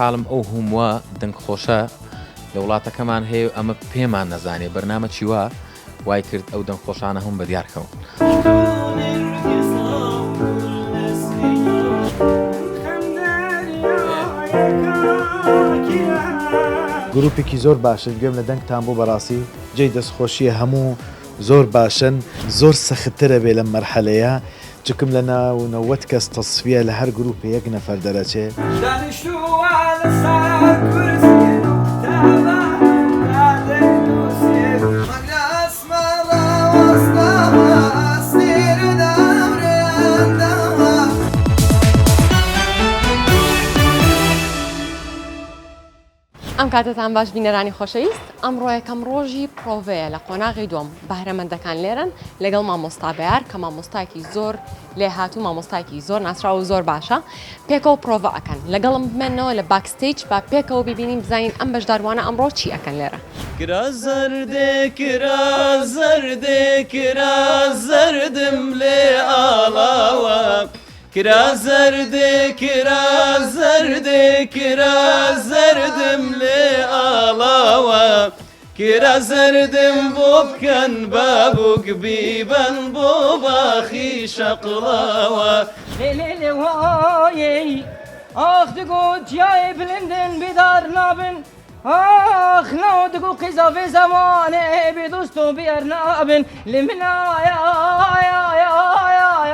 خۆشحاڵم ئەو هوموە دەنگ خۆشە لە وڵاتەکەمان هەیە و ئەمە پێمان نەزانێ بەرنامە چی وا وای کرد ئەو دەنگ خۆشانە هەم بەدیار کەون. گروپێکی زۆر باشن گوێم لە دەنگتان بوو بەڕاستی جێی دەست خۆشیە هەموو زۆر باشن زۆر سەخت ترە بێ لەم مەرحەلەیە چکم لە ناو 90 کەس تەسفیە لە هەر گروپێ یەک نەفەر دەرەچێ. ئەم کاتەتان باش بینەرانی خۆشەویست، ئەمڕۆ یەکەم ڕۆژی پرۆڤەیە لە قۆناغی دووەم، بەهرەمەندەکان لێرەن لەگەڵ مامۆستا بەیار کە مامۆستایەکی زۆر لێهاتوو مامۆستایەکی زۆر ناسراو و زۆر باشە، پێکەوە پرۆڤە ئەکەن، لەگەڵم بمێنەوە لە backstage با پێکەوە بیبینین بزانین ئەم بەشداربووانە ئەمڕۆ چی ئەکەن لێرە. کرا زەردێ کرا زەردێ کرا زەردم لێ ئاڵاوە کرا زەردێ کرا زەردێ کرا زەردم لێ ئاڵاوە کرا زەردم بۆ بکەن بابووک بیبەن بۆ باخی شەقڵاوە. لێ لێ لێ وایەی ئاخ دگۆ چیای بلندن بیدار نابن ئاخ ناو دگو قیزا vê zemanê bê dost û bê ernabin lê min ay ay ay ay ay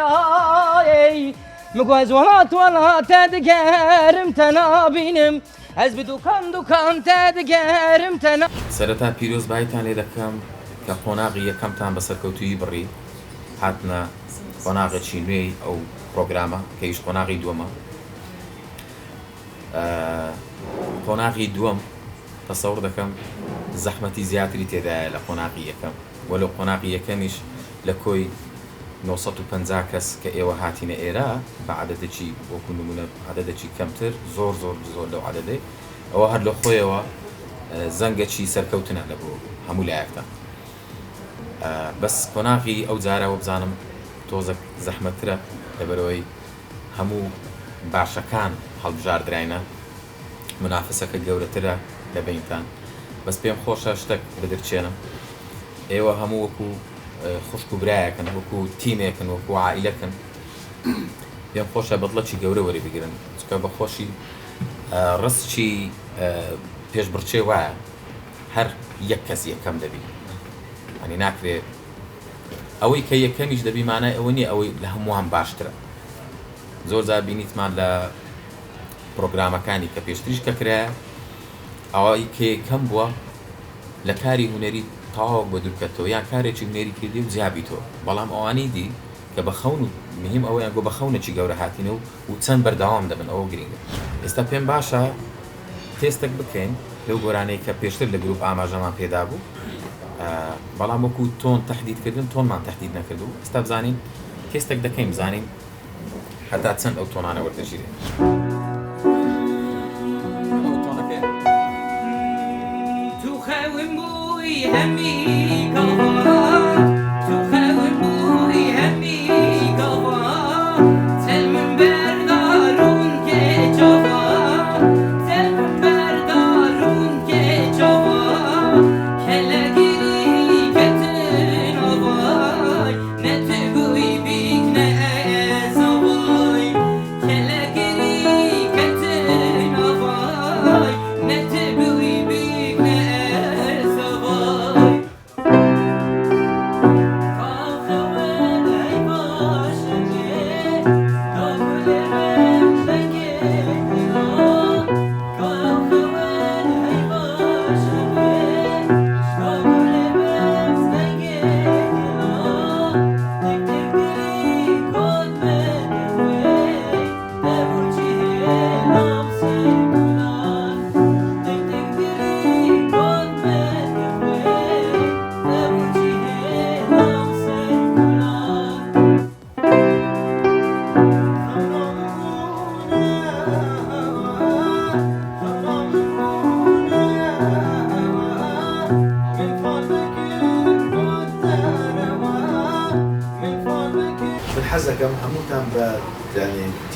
ay min got ez welat welat te digerim te nabînim ez bi dukan dukan te digerim te na سەرەتا پیرۆزباییتان لێ دەکەم کە قۆناغی یەکەمتان بە سەرکەوتوویی بڕی، هاتنە قۆناغێکی نوێی ئەو پڕۆگرامە کە ئیش قۆناغی دووەمە. قۆناغی دووەم تەسەور دەکەم زەحمەتی زیاتری تێدایە لە قۆناغی یەکەم، وەلۆ قۆناغی یەکەمیش لە کۆی 950 کەس کە ئێوە هاتینە ئێرە بە عەدەدێکی وەکو نمونە عەدەدێکی کەمتر زۆر زۆر زۆر لەو عەدەدەی ئەوە هەر لە خۆیەوە زەنگەکی سەرکەوتنە لە بۆ هەموو لایەکتان. بەس قۆناغی ئەو جارە وەبزانم تۆزەک زەحمەتترە لەبەرئەوەی هەموو باشەکان هەڵبژاردراینە مونافەسەکە گەورەترە لە بەینتان بەس پێم خۆشە شتەک بدرچێنم ئێوە هەموو وەکو خوشک و برایەکن وەکو تیمێکن وەکو عائیلەکن پێم خۆشە بەدڵەکی گەورە وەری بگرن چکە بە خۆشی ڕسکی پێشبڕکێ وایە هەر یەک کەس یەکەم دەبی ئەنی ناکرێت ئەوەی کە یەکەمیش دەبی مانای ئەوە نییە ئەوەی لە هەمووان باشترە. زۆر جار بینیتمان لە پرۆگرامەکانی کە پێشتریش کە کرایە ئەوەی کە یەکەم بووە لە کاری هونەری تەواو بە دوورکەتەوە یان کارێکی هونەری کردی و جیابیتەوە بەڵام ئەوانەی دی کە بە خەون و مهم ئەوەیان گۆ بە خەونێکی گەورە هاتینە و و چەند بەردەوام دەبن ئەوە گرینگە. ئێستا پێم باشە تێستێک بکەین لەو گۆرانەی کە پێشتر لە گروپ ئاماژەمان پێدابوو بەڵام وەکو tone تەحدید کردن tone مان تەحدید نەکردبوو ئێستا بزانین تێستێک دەکەین بزانین هەتا چەند ئەو tone انە وەردەگیرێ.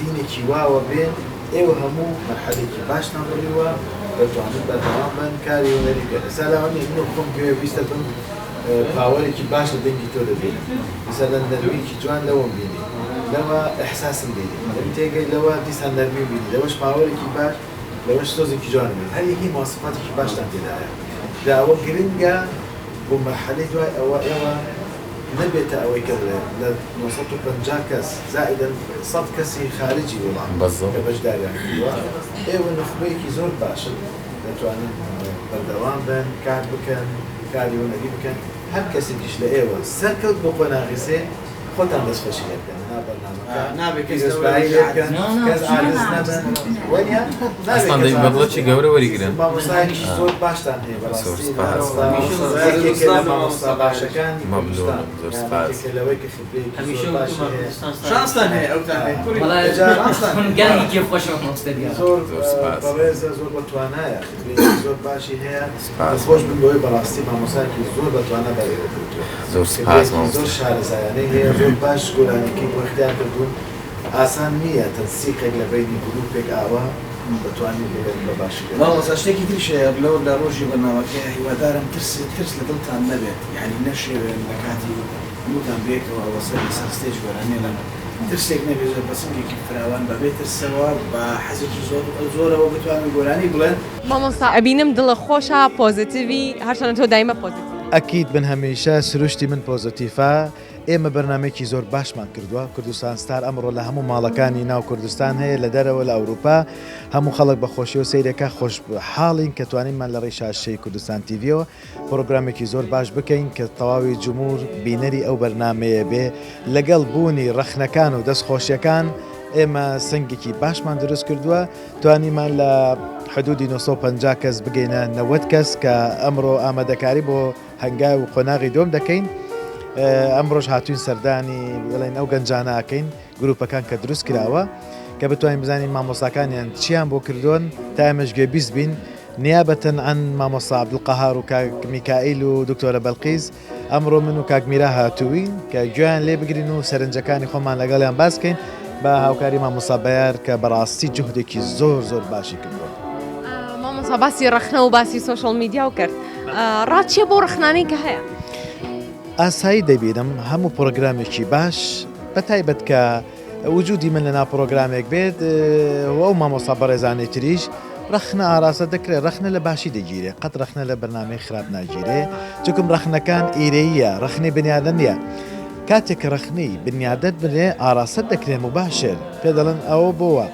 تینێکی واوە بێن ئێوە هەموو مەرحەلەیەکی باشتان بڕیوە دەتوانن بەردەوام بن کاری هونەری بکەن ئێستا لەوە نیە من خۆم گوێ بیستە بم power ێکی باش لە دەنگی تۆ دەبینم مەسەلەن نەرمیەکی جوان لەوەم بینی لەوە ئیحساسم بینی لەم تێگەی لەوە دیسان نەرمیم بینی لەوەش power ێکی باش لەوەش سۆزێکی جوانم بینی هەر یەکەی مواسفاتێکی باشتان تێدایە جا ئەوە گرنگە بۆ مەرحەلەی دوای ئەوە ئێوە نەبێتە ئەوەی کە بڵێ لە 950 کەس زائیدەن 100 کەسی خارجی وڵات بالضبط. کە بەشداریان کردووە ئێوە نوخبەیەکی زۆر باشن دەتوانن بەردەوام بن کار بکەن کاری هونەری بکەن هەر کەسێکیش لە ئێوە سەرکەوت بۆ قۆناغی سێ خۆتان دەستخۆشی لێ بکەن لەناو بەرنامەکە نابێ کەس پیرۆزبایی لێ بکەن کەس عاجز نەبن وەنیە نابێ ئەسڵەن کەس دەبی عاجز مەبلەغی بێ. گەورە وەریگرن. مامۆستایەکی زۆر باشتان هەیە زۆر بەڕاستی سپاس. مامۆستا یەکێکە لە مامۆستا باشەکانی مەمنونم کوردستان زۆر یان سپاس. یەکێکە لەوەی کە خبرەیەکی هەمیشە زۆر باشی وتومان هەیە کوردستان ستار. شانستان هەیە ئەوتان هەیە کوڕی وەڵا شانستان من هەیە. گەلێکی کێف خۆشە مامۆستا دیارە. زۆر زۆر سپاس. بەڕێزە زۆر بەتوانایە خبرەیەکی زۆر باشی هەیە سپاس. دڵخۆش بن بەوەی بەڕاستی مامۆستایەکی زۆر بەتوانا بەرێوە کەوتووە زۆر سپاس خبرەیەکی مامۆستا. زۆر شارەزایانەی هەیە زۆر باش گۆرانیەکەی بۆ اختیار کردوون ئاسان نییە تەنسیقێک لە بەینی گروپێک ئاوا بتوانین بڵێن بە باشی دەرەچێت. مامۆستا شتێکی تریش هەیە لەو لە ڕۆژی بەرنامەکەیا هیوادارم ترس ترس لە دڵتان نەبێت یانی نەشێوێن لە کاتی هەمووتان بەیەکەوە وەسەر لەسەر stage گۆرانی ئەڵێن ترسێک نەبێت زۆر بە سنگێکی فراوان بەبێ ترسەوە بە حەزێکی زۆر زۆرەوە بتوانن گۆرانی بڵێن. مامۆستا ئەبینم دڵت خۆشە positive ی هەرچەندە تۆ دایمە positive ی. ئەکید من هەمیشە سروشتی من positive ە ئێمە بەرنامەیەکی زۆر باشمان کردووە، کوردستان ستار ئەمڕۆ لە هەموو ماڵەکانی ناو کوردستان هەیە، لە دەرەوە لە ئەوروپا هەموو خەڵک بە خۆشیەوە سەیرەکا، خۆشحاڵین کە توانیمان لە ڕێی شاشەی کوردستان تیڤیەوە پڕۆگرامێکی زۆر باش بکەین کە تەواوی جمهور بینەری ئەو بەرنامەیە بێ، لەگەڵ بوونی ڕەخنەکان و دەستخۆشیەکان ئێمە سنگێکی باشمان دروست کردووە، توانیمان لە حدودی 950 کەس بگەینە 90 کەس کە ئەمڕۆ ئامادەکاری بۆ هەنگاو و قۆناغی دووەم دەکەین، ئەمڕۆش هاتووین سەردانی بڵێن ئەو گەنجانە ئەکەین گروپەکان کە دروست کراوە کە بتوانین بزانین مامۆستاکانیان چیان بۆ کردوون تا ئێمەش گوێبیست بین نیابەتەن عەن مامۆستا عەبدولقەهار و کاک میکائیل و دکتۆرە بەلقیس ئەمڕۆ من و کاک میرا هاتووین کە گوێیان لێ بگرین و سەرنجەکانی خۆمان لەگەڵیان باس بکەین بە هاوکاری مامۆستا بەیار کە بەڕاستی جوهدێکی زۆر زۆر باشی کردووە. مامۆستا باسی ڕەخنە و باسی social media و کرد ڕات چیە بۆ ڕەخنانەی کە هەیە؟ ئاسایی دەبینم هەموو پڕۆگرامێکی باش بە تایبەت کە وجودی من لەناو پڕۆگرامێک بێت و ئەو مامۆستا بەڕێزانەی تریش ڕەخنە ئاراستە دەکرێت ڕەخنە لە باشی دەگیرێ قەت ڕەخنە لە بەرنامەی خراپ ناگیرێ چونکم ڕەخنەکان ئیرەییە ڕەخنەی بنیادەن نییە کاتێک کە ڕەخنەی بنیادەت بنێ ئاراستە دەکرێ موباشر پێ دەڵێن ئەوە بۆوە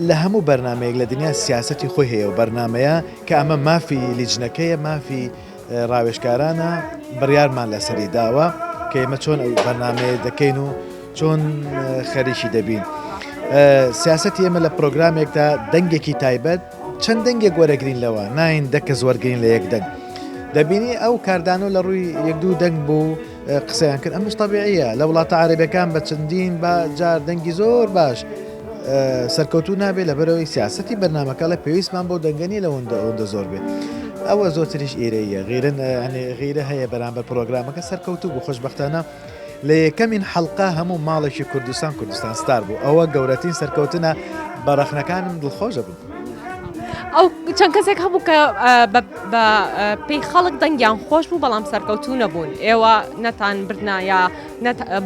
لە هەموو بەرنامەیەک لە دنیا سیاسەتی خۆی هەیە و بەرنامەیە کە ئەمە مافی لیجنەکەیە مافی ڕاوێژکارانە بڕیارمان لەسەری داوە کە ئێمە چۆن ئەو بەرنامەیە دەکەین و چۆن خەریکی دەبین. سیاسەتی ئێمە لە پرۆگرامێکدا دەنگێکی تایبەت چەند دەنگێک وەرەگرین لەوە ناین دە کەس وەرگین لە یەک دەنگ دەبینی ئەو کاردانەوە لە ڕووی یەک دوو دەنگ بوو قسەیان کرد ئەمەش تەبیعیە لە وڵاتە عەرەبیەکان بە چەندین با جار دەنگی زۆر باش سەرکەوتوو نابێت لەبەرەوەی سیاسەتی بەرنامەکە لە پێویستمان بۆ دەنگە نیە لەوەندە ئەوەندە زۆر بێت ئەوە زۆرتریش ئیرەیە غیرن غیرە هەیە بەرامبەر پرۆگرامەکە سەرکەوتوو بوو خۆشببختانە لە یەکەمین حەڵقە هەموو ماڵێکی کوردستان کوردستان ستار بوو ئەوە گەورەترین سەرکەوتنە بە ڕەخنەکانم دڵخۆشە بم. ئەو چەند کەسێک هەبوو کە بە پێی خەڵک دەنگیان خۆش بوو بەڵام سەرکەوتوو نەبوون ئێوە نەتان بردنا یا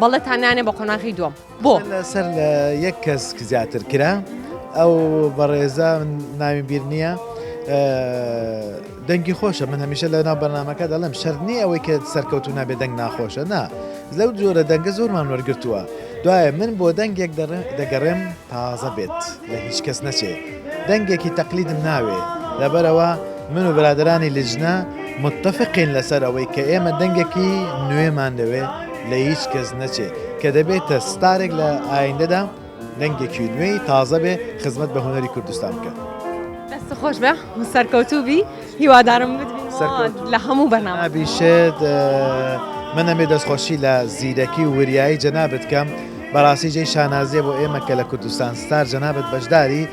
بەڵێتان نانێ بە قۆناغی دووەم بۆ؟ لەسەر لە یەک کەس زیاتر کرا ئەو بەڕێزە ناویم بیر نییە دەنگی خۆشە من هەمیشە لە ناو بەرنمەکە دەڵێم شەرت نییە ئەوەی کە سەرکەوتو نابێ دەنگ ناخۆشە نا لەو جۆرە دەنگە زۆرمان وەرگتووە دوایە من بۆ دەنگێک دەگەڕێم تازە بێت لە هیچ کەس نەچێ دەنگێکی تەقلیدم ناوێ لەبەرئەوە من و برادەرانی لجنە متفقین لەسەر ئەوەی کە ئێمە دەنگێکی نوێمان دەوێ لە هیچ کەس نەچێ کە دەبێتە ستارێک لە ئایندەدا دەنگێکی نوێی تازە بێ خزمەت بە هونەری کوردستان بکات. دەست خۆش بێ سەرکەوتوو بی هیوادارم بتبینمەوە لە هەموو بەرنامە. نابیشێت من ئەمێ دەستخۆشی لە زیرەکی و وریایی جەنابت کەم بەڕاستی جێی شانازیە بۆ ئێمە کە لە کوردستان ستار جەنابت بەشداری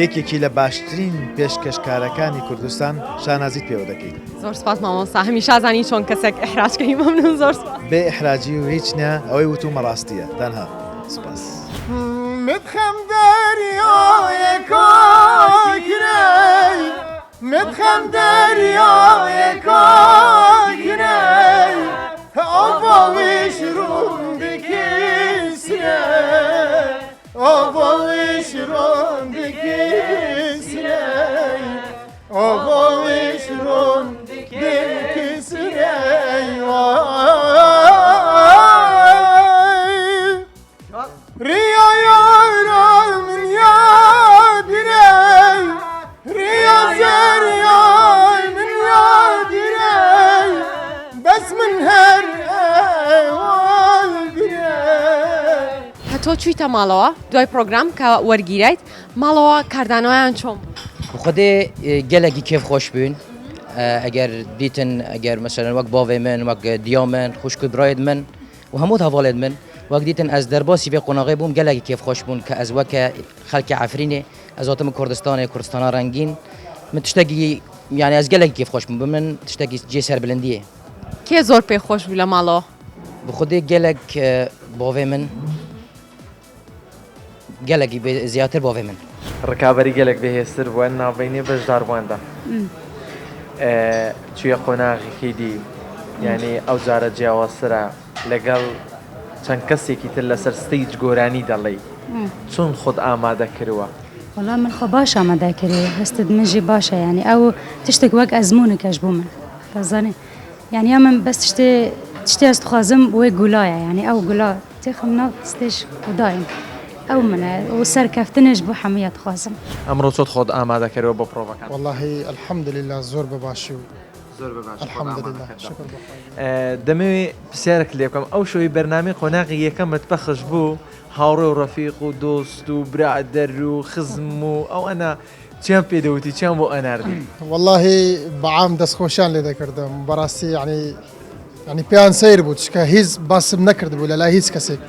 یەکێکی لە باشترین پێشکەشکارەکانی کوردستان شانازیت پێوە دەکەین. زۆر سپاس مامۆستا هەمیشە زانی چۆن کەسێک ئیحراج کەی مەمنون زۆر سپاس. بێ ئیحراجی و هیچ نا ئەوەی وتومە ڕاستیە تەنها سپاس. متخەم دەریایە کاکرەی متخەم دەریایە کاکرەی ئاڤاویش ڕوون دکیسرێ ئاڤاویش ڕوون دکیسرێ ئاڤاویش ڕوون دکیسرێ وای. ریا یارا من یا درەی ریا زەریای من یا درەی بەس من هەر ئەوال درەی. کە تۆ چوویتە ماڵەوە دوای پڕۆگرام کە وەرگیرایت ماڵەوە کاردانەوەیان چۆن بوو؟ خودێ گەلەکی کێف خۆش بووین ئەگەر دیتن ئەگەر مەسەلەن وەک باڤێ من وەک دیا من خوشک و برایت من و هەموو هەڤاڵێن من وەک دیتن ئەز دەرباسی ڤێ قۆناغێ بووم گەلەکی کێف خۆش بوون کە ئەز وەکە خەلکی عەفرینێ ئەز هاتم کوردستانێ کوردستانا ڕەنگین من تشتەکی یانی ئەز گەلەکی کێف خۆش بووم بە من تشتەکی جێ سەربلندیێ. کێ زۆر پێ خۆش بوو لە ماڵەوە؟ بخودێ گەلەک باڤێ من. گەلەکی زیاتر باڤێ من. ڕکابەری گەلەک بەهێزتر بووە ناوبەینێ بەشداربوواندا چویە قۆناغێکی دی یانی ئەو جارە جیاوازترە لەگەڵ چەند کەسێکی تر لەسەر stage گۆرانی دەڵێی چۆن خۆت ئامادە کروە؟ وەڵا من خۆ باش ئامادە کری هەستت من ژی باشە یانی ئەو تشتێک وەک ئەزموونکەش بوو من دەزانی یانی یا من بەس تشتێ تشتێ ئەز دخوازم وێ گولایە یانی ئەو گولا تێخم ناو stage و دایم ئەو منە و سەرکەفتنێش بۆ حەموویا دخوازم. ئەمڕۆ چۆت خۆت ئامادە کەروە بۆ پرۆڤەکان؟ وەڵاهی الحمدللە زۆر بە باشی و زۆر بە باشی خۆت ئامادە الحمدللە کردوە. شوکر بۆ خوای. دەمەوێ پرسیارێکت لێ بکەم ئەو شەوەی بەرنامەی قۆناغی یەکەمت پەخش بوو هاوڕێ و ڕەفیق و دۆست و برادەر و خزم و ئەو ئەنا چیان پێ دەوتی چیان بۆ ئەناردی؟ وەڵاهی بە عام دەستخۆشیان لێ دەکردم بەڕاستی یانی یانی پێیان سەیر بوو چکە هیچ باسم نەکردبوو لەلای هیچ کەسێک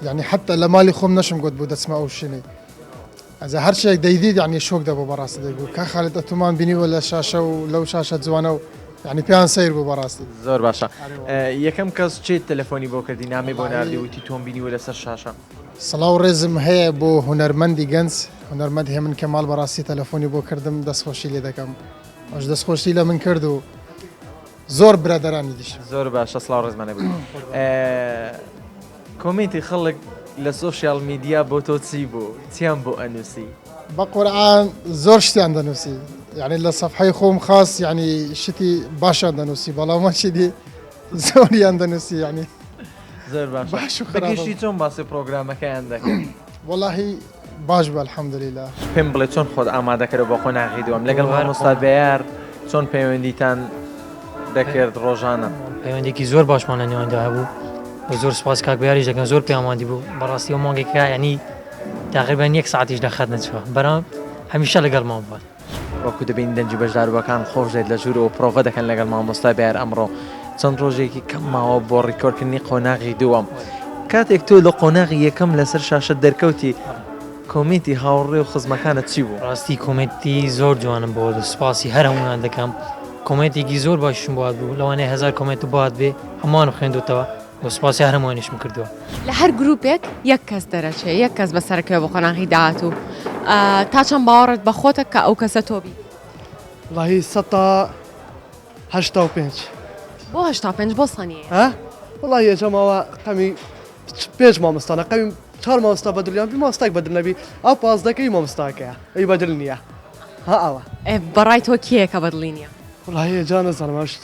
یانی حتا لە ماڵی خۆم نەشم گوت بوو دەچمە ئەو شوێنەی ئەجا هەر شێک دەیدیت یانی شۆک دەبوو بەڕاستی دەیگوت کا خالد ئەتومان بینیوە لە شاشە و لەو شاشە جوانە و یانی پێیان سەیر بوو بەڕاستی. زۆر باشە یەکەم کەس چێت تەلەفۆنی بۆ کردی نامەی بۆ ناردی وتی تۆم بینیوە لەسەر شاشە؟ سڵاو ڕێزم هەیە بۆ هونەرمەندی گەنج هونەرمەند هێمن کەماڵ بەڕاستی تەلەفۆنی بۆ کردم دەستخۆشی لێ دەکەم ئەوش دەستخۆشی لە من کرد و زۆر برادەرانی دیش. زۆر باشە سڵاو ڕێزمان هەبێت comment ی خەڵک لە social media بۆ تۆ چی بوو چیان بۆ ئەنووسی؟ بە قورعان زۆر شتیان دەنووسی یعنی لە سەفحەی خۆم خاص یعنی شتی باشیان دەنووسی بەڵام وەچی دی زۆریان دەنووسی یعنی زۆر باشە باش و خراپە. بەگشتی چۆن باسی پرۆگرامەکەیان دەکرد؟ وەڵاهی باش بوو الحمدللە. پێم بڵێ چۆن خۆت ئامادە کردوە بۆ قۆناغی دووەم لەگەڵ مامۆستا بەیار چۆن پەیوەندیتان دەکرد ڕۆژانە؟ پەیوەندێکی زۆر باشمان لە نێواندا هەبوو و زۆر سوپاس کاک بەیاریش دەکەم زۆر پێیان بوو بەڕاستی ئەو مانگێکە یعنی تاقریبا یەک ساعتیش لە خەت نەچووە بەرام هەمیشە لەگەڵمان بووە. وەکو دەبینین دەنگی بەشداربووەکان خۆش دێت لە ژوورەوە پرۆڤە دەکەن لەگەڵ مامۆستا بەیار ئەمڕۆ چەند ڕۆژێکی کەم ماوە بۆ record کردنی قۆناغی دووەم کاتێک تۆ لە قۆناغی یەکەم لەسەر شاشە دەرکەوتی comment ی هاوڕێ و خزمەکانت چی بوو؟ ڕاستی comment ی زۆر جوانم بۆ هات سوپاسی هەر هەموویان دەکەم comment ێکی زۆر باشیشم بۆ هات بوو لەوانەیە 1000 comment بۆ هات بێ هەمووانم خوێندوتەوە و سوپاسی هەر هەمووانیشم کردووە. لە هەر گروپێک یەک کەس دەرەچێ یەک کەس بەسەرەکەوێ بۆ قۆناغی داهاتوو تا چەند باوەڕت بە خۆتە کە ئەو کەسە تۆ بی؟ وەڵاهی 85%. بۆ 85 بۆ سەنیە؟ ها وەڵاهی ئێجا ماوە قەمی پێنج مامۆستانە قەمی چوار مامۆستا بەدڵیان بی مامۆستایەک بەدڵ نەبی ئەو پازدەکەی مامۆستاکەیە ئەی بەدڵ نییە ها ئاوا. ئێ بەڕای تۆ کێیە کە بەدڵی نییە؟ وەڵاهی ئێجا نەزانم ئەو شت.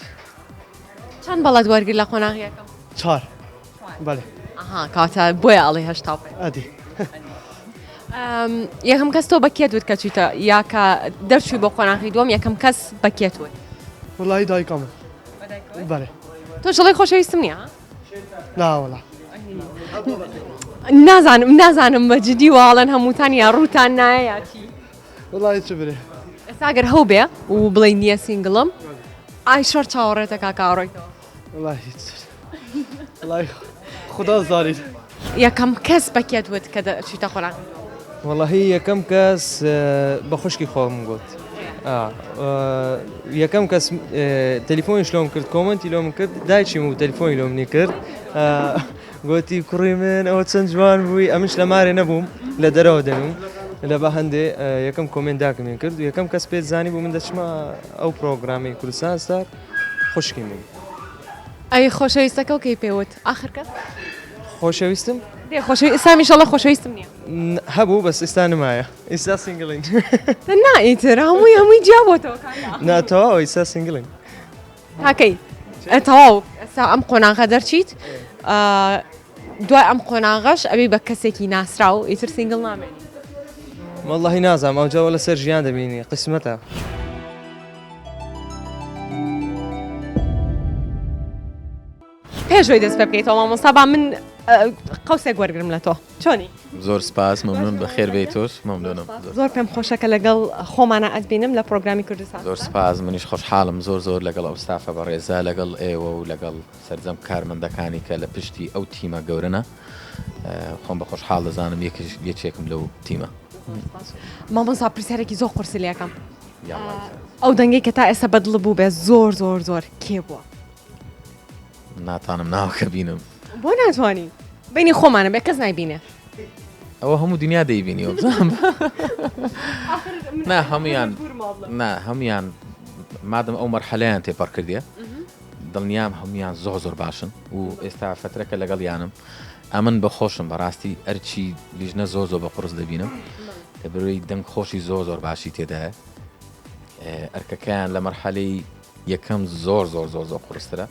چەند بەڵێت وەرگرت لە قۆناغی یەکەم؟ چوار بەڵێ. ئەها کەواتە بۆیە ئەڵێی 85. ئەدی. یەکەم کەس تۆ بە کێت وت کە چوویتە یا کە دەرچووی بۆ قۆناغی دووەم یەکەم کەس بە کێت وت؟ وەڵاهی دایکەمە. بەڵێ. تۆش دەڵێی خۆشەویستم نییە؟ نا وەڵا. نازانم نازانم بە جدی واڵێن هەمووتان یا ڕووتان نایە یا چی؟ وەڵاهی چ برێ. ئێستا گەر هەو بێ و بڵێی نییە single م ئای شەڕ چاوەڕێتە کاکە ئەڕۆیتەوە. وەڵاهی هیچ وەڵاهی خودا زانیت. یەکەم کەس بە کێت وت کە دەچیتە قۆناغی دووەم؟ وەڵاهی یەکەم کەس بە خوشکی خۆم گوت یەکەم کەس تەلیفۆنیش لۆم کرد comment ی لۆم کرد دایکیم و تەلیفۆنی لۆ منی کرد. گۆتی کوڕی من ئەوە چەند جوان بووی ئەمنش لە مارێ نەبووم لە دەرەوە دەنووم لە بە هەندێ یەکەم comment داکمێن کرد و یەکەم کەس پێت زانی بوو من دەچمە ئەو پرۆگرامی کوردستان ستار خوشکی من. ئەی خۆشەویستەکەو کەی پێ وت ئاخر کەس؟ خۆشەویستم؟ دێ خۆشەوی ئیستا میشەڵە خۆشەویستم نییە. هەبوو بەس ئیستا نمایە ئیستا single ین. نا ئیتر هەمووی هەمووی جیا بۆتەوە کاکە. نا تەواو ئیستا single ین. تاکەی تەواو ئێستا ئەم قۆناغە دەرچیت دوای ئەم قۆناغەش ئەبی بە کەسێکی ناسراو ئیتر single نامێنی. وەڵڵاهی نازانم ئەوجا وە لەسەر ژیان دەبینی قسمەتە. پێش ئەوەی دەست پێ بکەیتەوە مامۆستا با من قەوسێک وەرگرم لە تۆ چۆنی؟ زۆر سپاس مەمنون بەخێر بێی تۆش مەمنونم زۆر پێم خۆشە کە لەگەڵ خۆمانە ئەتبینم لە پرۆگرامی کوردستان زۆر سپاس منیش خۆشحاڵم زۆر زۆر لەگەڵ ئەو ستافە بەڕێزە لەگەڵ ئێوە و لەگەڵ سەرجەم کارمەندەکانی کە لە پشتی ئەو تیمە گەورەنە خۆم بە خۆشحاڵ دەزانم یەکێکم لەو تیمە. مامۆستا پرسیارێکی زۆر قورسی لەکەم ئەو دەنگەی کە تا ئێستا بەدڵ بوو بێ زۆر زۆر زۆر کێ بووە؟ ناتانم ناوەکە بینم. بۆ ناتوانی؟ بینی خۆمانە بێ کەس نایبینێ. ئەوە هەموو دنیا دەیبینی بزانم. نا هەمویان نا هەمویان مادەم ئەو مەرحەلەیان تێپەڕ کردیە دڵنیام هەمویان زۆر زۆر باشن و ئێستا فترەکە لەگەڵ یانم ئەمن بە خۆشم بەڕاستی ئەرچی لیژنە زۆر زۆر بە قورس دەبینم لە بەرەی دەنگ خۆشی زۆر زۆر باشی تێدایە ئەرکەکەیان لە مەرحەلەی یەکەم زۆر زۆر زۆر زۆر قورسترە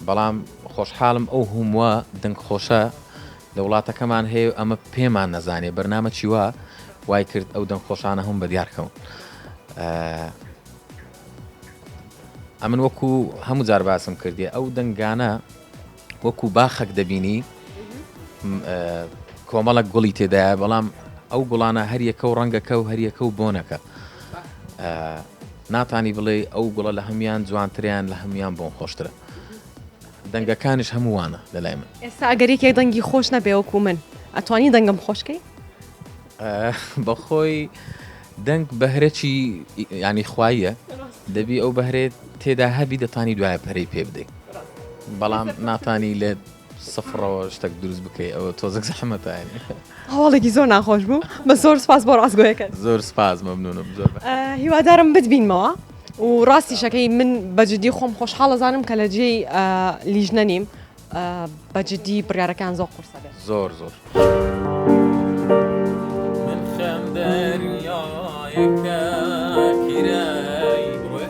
بەڵام خۆشحاڵم ئەو هوموە دەنگ خۆشە لە وڵاتەکەمان هەیە و ئەمە پێمان نەزانێ بەرنامە چیوە وای کرد ئەو دەنگ خۆشانە هەم بە دیار کەون ئەمن وەکو هەموو جار باسم کردی ئەو دەنگانە وەکو باخەک دەبینی کۆمەڵک گوڵی تێدایە بەڵام ئەو گوڵانە هەریەکە و ڕەنگەکە و هەریەکە و بۆنەکە ناتانی بڵێ ئەو گوڵە لە هەمان جوانتریان لە هەمان بۆن خۆشترە دەنگەکانیش هەمووانە لە لای من ئێستا ئەگەر یەکێک دەنگی خۆش نەبێ وەکو من ئەتوانی دەنگم خۆشکەی بەخۆی دەنگ بەهرەکی ینی خواییە دەبی ئەو بەهرێت تێدا هەبی دەتانی دوایە پەرەی پێ بدەیت بەڵام ناتانی لە سفڕەوە شتێک دروست بکەی ئەوە تۆزێک زەحمەتە یانی. هەواڵێکی زۆر ناخۆش بوو بە زۆر سپاس بۆ ڕاستگۆیەکەت. زۆر سپاس مەمنونم زۆر. هیوادارم بتبینمەوە و ڕاستیشەکەی من بە جدی خۆم خۆشحاڵ ئەزانم کە لە جێی لیژنە نیم بە جدی بڕیارەکان زۆر قورسە بێت. زۆر زۆر. من خەم دەریایەکە کیرای بڕۆێ.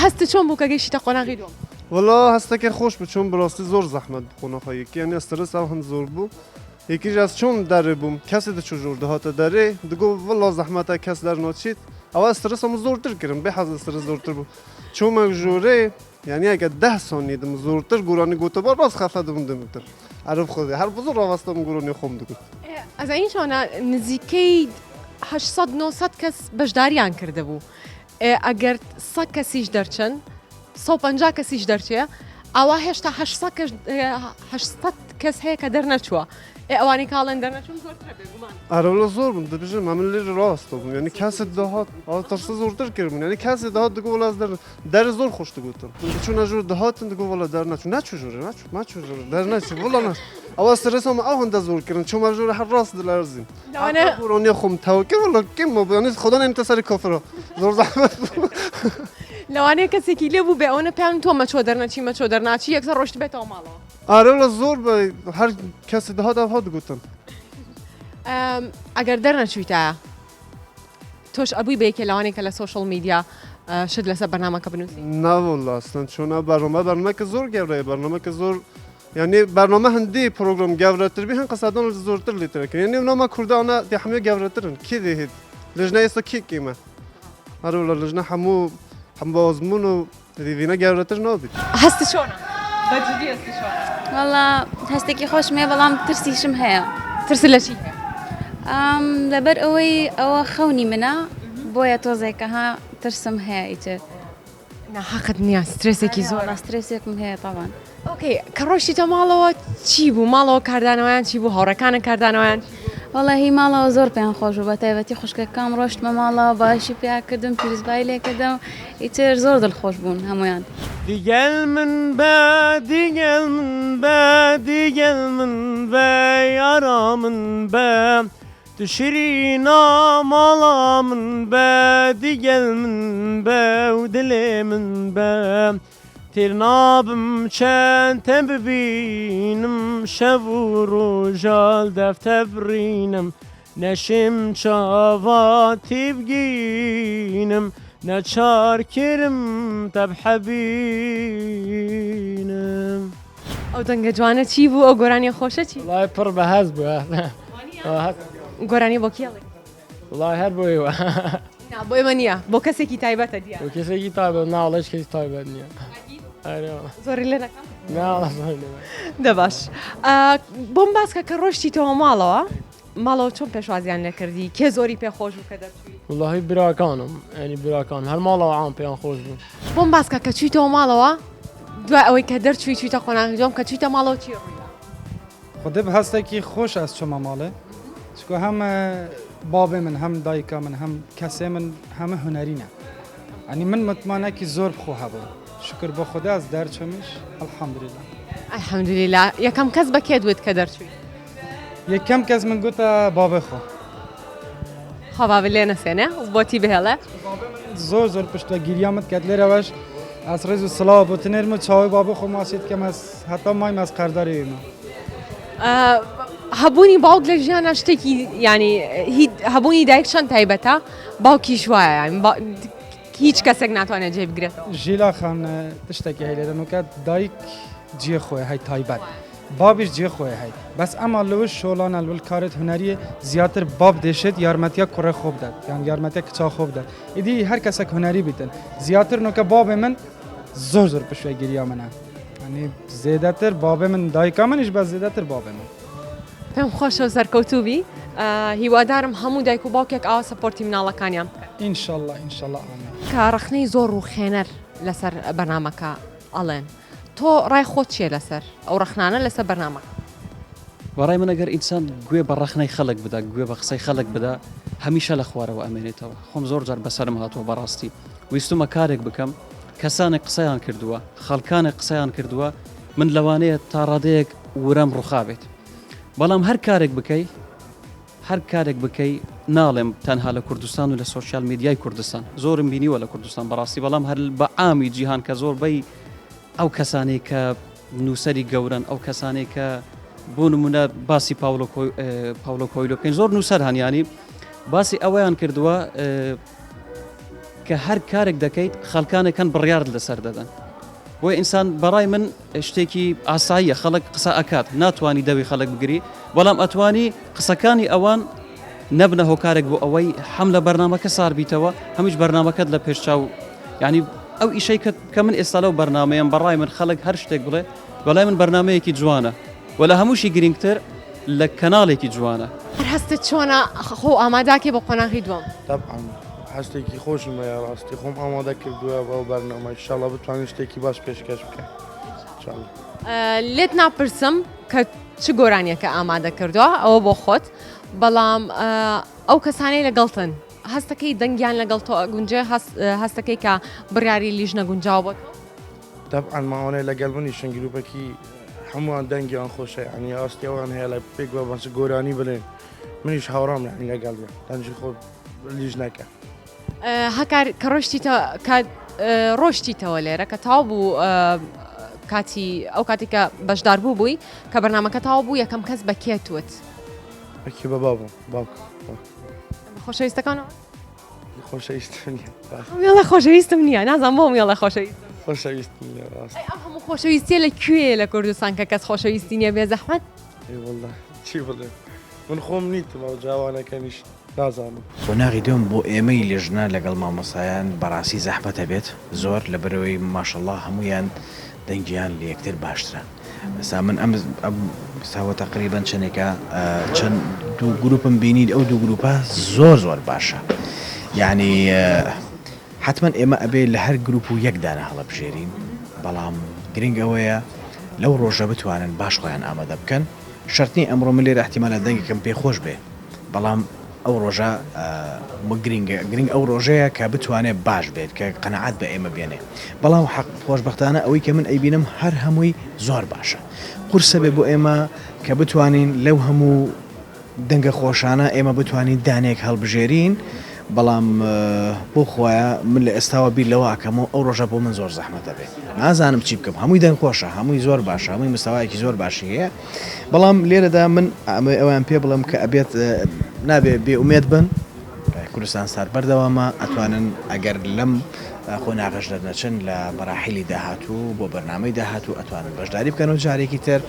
هەستت چۆن بوو کە گەیشتیتە قۆناغی دووەم؟ وەڵا هەستەکە خۆش بوو چۆن بەڕاستی زۆر زەحمەت بوو قۆناخە یەکی یانی ئەسترس ئەو هەند زۆر بوو یەکیش ئەس چۆن دەرێ بووم کەسێ دەچوو ژوور دەهاتە دەرێ دگۆ وەڵا زەحمەتە کەس دەرناچیت ئەوە ئەسترسم زۆرتر کردم بێ حەز ئەسترس زۆرتر بوو چۆمە ژوورێ یانی ئەگەر دە سانیە دم زۆرتر گۆرانی گۆتبا ڕاست خەفە دبم دمتر ئەرە خۆزێ هەر بزۆر ڕاوەستم گۆرانی خۆم دگوت. ئەزانی چۆنە نزیکەی 800 900 کەس بەشداریان کردبوو ئەگەر 100 کەسیش دەرچن 150 کەسیش دەرچێ ئاوا هێشتا 800 کەس 800 کەس هەیە کە دەرنەچووە ئێ ئەوانەی کاڵێن دەرنەچوون زۆرترە بێگومان. ئەرە وەڵا زۆر بوون دەبژم ئەمن لێرە ڕاستە بووم یانی کەسێ دەهات ئەوە ترسە زۆرتر کردبوون یانی کەسێ دەهات دەگوت وەڵا ئەز دەر دەر زۆر خۆش دەگوتم دەچوونە ژوور دەهاتن دەگوت وەڵا دەرنەچوو نەچوو ژوورێ نەچوو مەچوو ژوورێ دەرنەچوو وەڵا نەچوو ئەوە سترێسم ئەو هەندە زۆر کردن چوومە ژوورێ هەر ڕاست دلەرزیم لەوانە گۆرانیە خۆم تەواو کرد وەڵا کێم مابوو یانی خۆدا نێنتە سەری کافرا زۆر زەحمەت بوو. لەوانەیە کەسێکی لێ بوو بێ ئەوەنە پێیان تۆ مەچۆ دەرنەچی مەچۆ دەرناچی یەکسەر ڕۆشتبێتەوە ماڵەوە. ئارە وەڵا زۆر بە هەر کەسێ دەهات ئەوها دەگوتن. ئەگەر دەرنەچوویتایە تۆش ئەبووی بە یەکێ لەوانەی کە لە social media شت لەسەر بەرنامەکە بنووسی؟ نا وەڵا ئەسڵەن چۆنە بەرنامە بەرنامەکە زۆر گەورەیە بەرنامەکە زۆر یعنی بەرنامە هەندی پرۆگرام گەورەتر بی هەن قسەدان زۆرتر لێترەکەن یعنی نامە کوردانە دێ هەموو گەورەترن کێ دێهێت لژنە ئێستا کێ کێمە هەروەڵا لژنە هەموو هەم بە ئەزموون و ریڤینە گەورەتر نابیت. هەستت چۆنە؟ بە جدی هەستی چۆنە؟ وەڵا هەستێکی خۆشم هەیە بەڵام ترسیشم هەیە. ترست لە چی هەیە؟ ئام لەبەر ئەوەی ئەوە خەونی منە بۆیە تۆزێکە ها ترسم هەیە ئیتر. نا حەقت نییە سترێسێکی زۆر. وەڵا سترێسێکم هەیە تەبعەن. ئۆکەی کە ڕۆیشتیتە ماڵەوە چی بوو ماڵەوە کاردانەوەیان چی بوو هاوڕێکانت کاردانەوەیان چی بوو؟ وەڵاهی ماڵەوە زۆر پێیان خۆش بوو بەتایبەتی خوشکەکەم ڕۆشتمە ماڵەوە باوەشی پیا کردم پیرۆزبایی لێ کردم ئیتر زۆر دڵخۆش بوون هەموویان. دیگەل من بە دیگەل من بە دیگەل من بە یارا من بە تو شیرینا ماڵا من بە دیگەل من بە و دلێ من بە تێر نابم چەند تە ببینم شەv و ڕۆژال دەف تەبڕینم نەشم چاڤا تێبگینم نەچار کرم تە بحەبینم. ئەو دەنگە جوانە چی بوو ئەو گۆرانیە خۆشە چی وڵای پڕ بە هەست بوو گۆرانی بۆ کێ ئەڵێی؟ وڵای هەر بۆ ئێوە نا بۆ ئێمە نییە بۆ کەسێکی تایبەتە دیارە بۆ کەسێکی تایبەت نا وڵای هیچ کەسی تایبەت نییە ئەرێ وەڵا. زۆری لێ نەکەم نا وەڵا زۆری لێ مەکە. دە باش بۆم باس کە کە ڕۆیشتیتەوە ماڵەوە ماڵەوە چۆن پێشوازیان لێ کردی کێ زۆری پێ خۆش بوو کە دەرچووی؟ وەڵاهی براکانم یانی براکان هەر ماڵەوە عام پێیان خۆش بوو. بۆم باس کە کە چوویتەوە ماڵەوە دوای ئەوەی کە دەرچووی چوویتە قۆناغی دووەم کە چوویتە ماڵەوە چی ڕوویدا؟ خودێ بە هەستێکی خۆش ئەز چۆمە ماڵێ چکۆ هەم بابێ من هەم دایکا من هەم کەسێ من هەمە هونەرینە ئەنی من متمانەکی زۆر بخۆ هەبوو شکر بۆ خودا ئەز دەرچۆمیش الحمدللە. الحمدللە یەکەم کەس بە کێت وت کە دەرچووی؟ یەکەم کەس من گوتە بابێ خۆ. خوا بابت لێ نەسێنێ و بۆتی بهێڵێ. زۆر زۆر پشتە گیریامت کەت لێرەوەش ئەس ڕێز و سڵاو بۆ تنێرم و چاوی بابێ خۆ ماسیت کەم ئەس هەتا مایم ئەس قەرداری ویمە. هەبوونی باوک لە ژیانا شتێکی یانی هەبوونی دایک چەند تایبەتە باوکیش وایە یانی هیچ کەسێک ناتوانێت جێ بگرێتەوە. ژیلا خان تشتێکی هەی لێرە نوکە دایک جێ خۆی هەی تایبەت بابیش جێ خۆی هەی بەس ئەما لەوش شۆڵانە لول کارت هونەریە زیاتر باب دێشێت یارمەتیا کوڕێ خۆ بدات یان یارمەتیا کچا خۆ بدات ئیدی هەر کەسێک هونەری بیتن زیاتر نوکە بابێ من زۆر زۆر پشتگیریا منە یانی زێدەتر بابێ من دایکا منیش بەس زێدەتر بابێ من. پێم خۆشە سەرکەوتوو بی هیوادارم هەموو دایک و باوکێک ئاوا support ی مناڵەکانیان بکەن. ان شاءاللە ان شاءاللە آمین. کە ڕەخنەی زۆر ڕووخێنەر لەسەر بەرنامەکە ئەڵێن تۆ ڕای خۆت چیە لەسەر ئەو ڕەخنانە لەسەر بەرنامەکە؟ بەڕای من ئەگەر ئینسان گوێ بە ڕەخنەی خەڵک بدا گوێ بە قسەی خەڵک بدا هەمیشە لە خوارەوە ئەمێنێتەوە خۆم زۆر جار بەسەرم هاتووە بەڕاستی ویستومە کارێک بکەم کەسانێک قسەیان کردووە خەڵکانێک قسەیان کردووە من لەوانەیە تا ڕادەیەک ورەم ڕوخابێت بەڵام هەر کارێک بکەی هەر کارێک بکەی ناڵێم تەنها لە کوردستان و لە سۆشیال میدیای کوردستان زۆرم بینیوە لە کوردستان بەڕاستی بەڵام هەر بە عامی جیهان کە زۆربەی ئەو کەسانەی کە نووسەری گەورەن ئەو کەسانەی کە بۆ نمونە باسی پاولۆ کۆیلۆ بکەین زۆر نووسەر هەنیانی باسی ئەوەیان کردووە کە هەر کارێک دەکەیت خەڵکانێک هەن بڕیارت لەسەر دەدەن بۆیە ئینسان بەڕای من شتێکی ئاساییە خەڵک قسە ئەکات ناتوانی دەوی خەڵک بگری بەڵام ئەتوانی قسەکانی ئەوان نەبنە هۆکارێک بۆ ئەوەی هەم لە بەرنمەکە ساربیتەوە هەمیش بەرنمەکەت لە پێشچاو ینی ئەو ئیشەی کە من ئێستا لەو بەرنمەیەم بەڕای من خەڵک هەر شتێک بڵێ بەڵای من بەرنمەیەکی جوانە وە لە هەمووشی گرنگتر لە کەناڵێکی جوانە. هەر هەستت چۆنە خۆ ئاماداکەی بۆ قۆناغی دووەم؟ تەبعەن هەستێکی خۆشم هەیە ڕاستی خۆم ئامادە کردووە بۆ بەرنامە ئیشاڵڵا بتوانین شتێکی باش پێشکەش بکەین ئینشاڵڵا. لێت ناپرسم کە چ گۆرانیەکە ئامادە کردووە ئەوە بۆ خۆت بەڵام ئەو کەسانەی لەگەڵتن هەستەکەی دەنگیان لەگەڵ تۆ ئەگونجێ هەستەکەی کە بڕیاری لیژنە گونجاوە بۆ تۆ؟ تەبعەن ماوەنەی لەگەل منیشن گروپەکی هەمووان دەنگیان خۆشە یعنی ئاستی ئەوان هەیە لە پێک بە بەس گۆرانی بڵێن منیش هاوڕام یعنی لەگەڵیان دەنگی خۆ لیژنەکە. هەکار کە ڕۆشتیتە کە ڕۆشتیتەوە لێرە کە تاو بوو کاتی ئەو کاتی کە بەشدار بوو بووی کە بەرنمەکە تاو بوو یەکەم کەس بە کێ توت بەکێ بە بابم باوک خۆشەویستەکانەوە خۆشەویستم نییە ئەم خۆشەویستم نییە نازانم بۆ میڵە خۆشەویستم خۆشەویستم نییە ڕاست ئەم هەموو خۆشەویستیە لە کوێ لە کوردستان کە کەس خۆشەویستی نییە بێ زەحمەت ئەی والله چی بڵێم. من خۆم نیتم ئەو جاوانەکەنیش نازانم. قۆناغی دووەم بۆ ئێمەی لیژنە لەگەڵ مامۆستایان بەڕاستی زەحمەتە بێت زۆر لەبەرئەوەی ماشەڵا هەموویان دەنگیان لە یەکتر باشترە ئێستا من ئەم ئەم ساوە تەقریبەن چەندێکە چەند دوو گروپم بینی ئەو دوو گروپە زۆر زۆر باشە یعنی حتمما ئێمە ئەبێ لە هەر گروپ و یەک دانە هەڵەبژێرین بەڵام گرنگ ئەوەیە لەو ڕۆژە بتوانن باش خۆیان ئامادە بکەن شەرت نیە ئەمڕۆ من لێرە ئیحتیمالە دەنگێکم پێ خۆش بێ بەڵام ئەو ڕۆژە گرنگە گرنگ ئەو ڕۆژەیە کە بتوانێ باش بێت کە قەناعەت بە ئێمە بێنێ بەڵام حەق خۆشبەختانە ئەوەی کە من ئەیبینم هەر هەمووی زۆر باشە قورسە بێ بۆ ئێمە کە بتوانین لەو هەموو دەنگە خۆشانە ئێمە بتوانین دانەیەک هەڵبژێرین بەڵام بۆ خوایە من لە ئێستاوە بیر لەوە ئەکەمەوە ئەو ڕۆژە بۆ من زۆر زەحمەتە بێ نازانم چی بکەم هەمووی دەنگ خۆشە هەمووی زۆر باشە هەمووی مستەوایەکی زۆر باشی هەیە بەڵام لێرەدا من ئەمەوێ ئەویان پێ بڵێم کە ئەبێت نابێ بێ ئومێد بن کوردستان ستار بەردەوامە ئەتوانن ئەگەر لەم قۆناغەش دەرنەچن لە مەراحیلی داهاتوو بۆ بەرنامەی داهاتوو ئەتوانن بەشداری بکەن و جارێکی تر.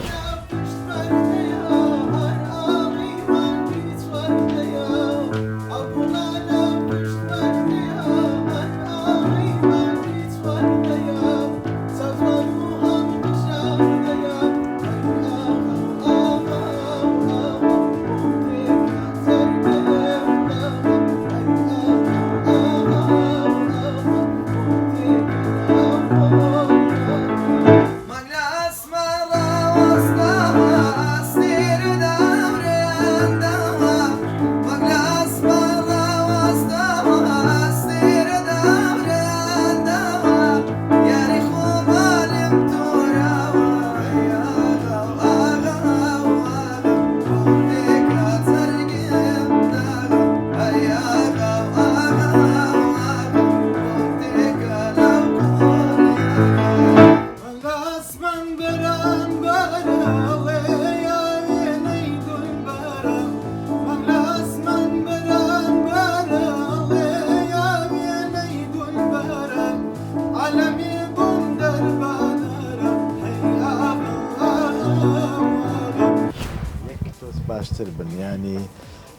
یەک تۆز باشتر بن یانی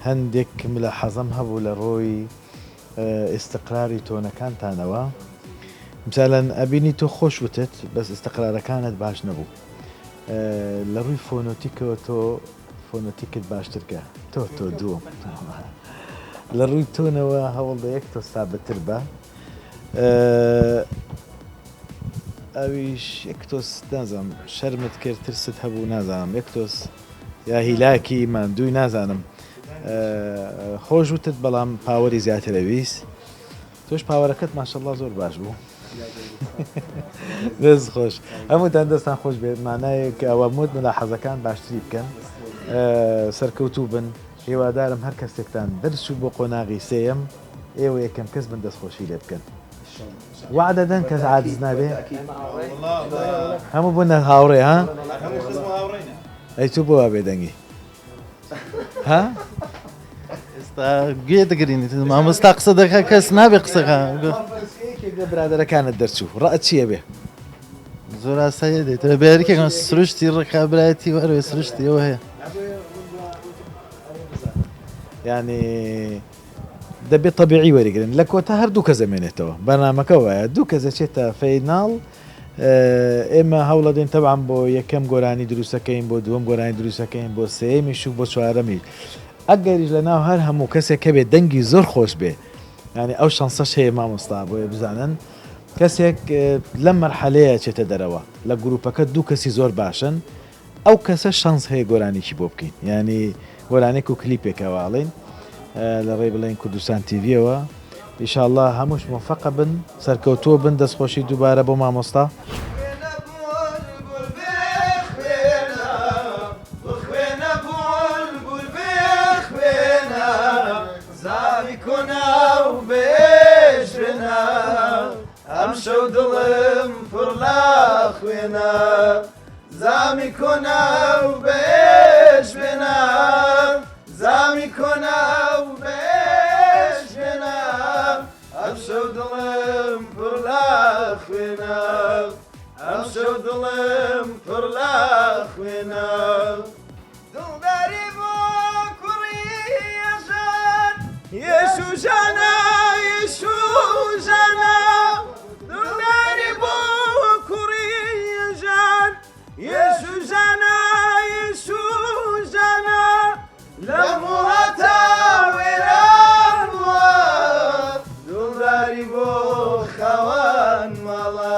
هەندێک ملاحەزەم هەبوو لە ڕووی ئیستقراری تۆنەکانتانەوە مثلا ئەبینی تۆ خۆش وتت بەس ئیستقرارەکانت باش نەبوو لە ڕووی فۆنۆتیکەوە تۆ فۆنۆتیکت باشتر کە تۆ تۆ دووەم لە ڕووی تۆنەوە هەوڵدە یەک تۆ سابتر بە ئەویش یەک تۆز نازانم شەرمت کرد ترست هەبوو نازانم یەک تۆز یا هیلاکی ماندووی نازانم خۆش وتت بەڵام power ی زیاتر ئەویست تۆش power ەکەت ماشەڵڵا زۆر باش بوو دەست خۆش هەمووتان دەستان خۆش بێت مانایەک ئەوە مت ملاحەزەکان باشتری بکەن سەرکەوتوو بن هیوادارم هەر کەسێکتان دەرچوو بۆ قۆناغی سێیەم ئێوە یەکەم کەس بن دەستخۆشی لێ بکەن. وەعدە دەن کەس عاجز نابێ؟ هەموو بوونە هاوڕێ ها؟ ئەی تۆ بۆ وا بێدەنگی؟ ها؟ ئێستا گوێ دەگرین مامۆستا قسە دەکا کەس نابێ قسەکە یەکێک لە برادەرەکانت دەرچوو ڕەئت چییە بێ؟ زۆر ئاساییە دێت بێریکێک سروشتی ڕکابرایەتی وەرەوە سروشتی ئەوە هەیە یعنی دەبێت تەبیعی وەریگرن لە کۆتا هەر دوو کەس ئەمێنێتەوە بەرنامەکە وایە دوو کەس ئەچێتە final ئێمە هەوڵەدەین تەبعەن بۆ یەکەم گۆرانی دروستەکەین بۆ دووەم گۆرانی دروستەکەین بۆ سێیەمیش و بۆ چوارەمیش ئەگەریش لە ناو هەر هەموو کەسێک هەبێت دەنگی زۆر خۆش بێ یعنی ئەو شانسەش هەیە مامۆستا بۆیە بزانن کەسێک لەم مەرحەلەیە چێتە دەرەوە لە گروپەکە دوو کەسی زۆر باشن ئەو کەسە شانس هەیە گۆرانیکی بۆ بکەین یانی گۆرانێک و کلیپێکەوە ئەڵێین لە ڕێی بڵێن کوردستان تیڤیەوە ئیشاڵڵا هەمووش مۆفەقە بن سەرکەوتووە بن دەستخۆشی دووبارە بۆ مامۆستا. ئەمشەو دڵم پڕ لە خوێنە زامی کۆنە و بەئێش وێنە زامی کۆنە و بەئێش وێنە ئەمشەو دڵم پڕ لە خوێنە ئەمشەو دڵم پڕ لە خوێنە دڵداری بۆ کوڕ. یێش و ژانە یێش و ژانە دڵداری بۆ کوڕی ژان یێش و ژانە یێش و ژانە لەم وڵاتە وێران بووە دڵداری بۆ خاوەن ماڵە.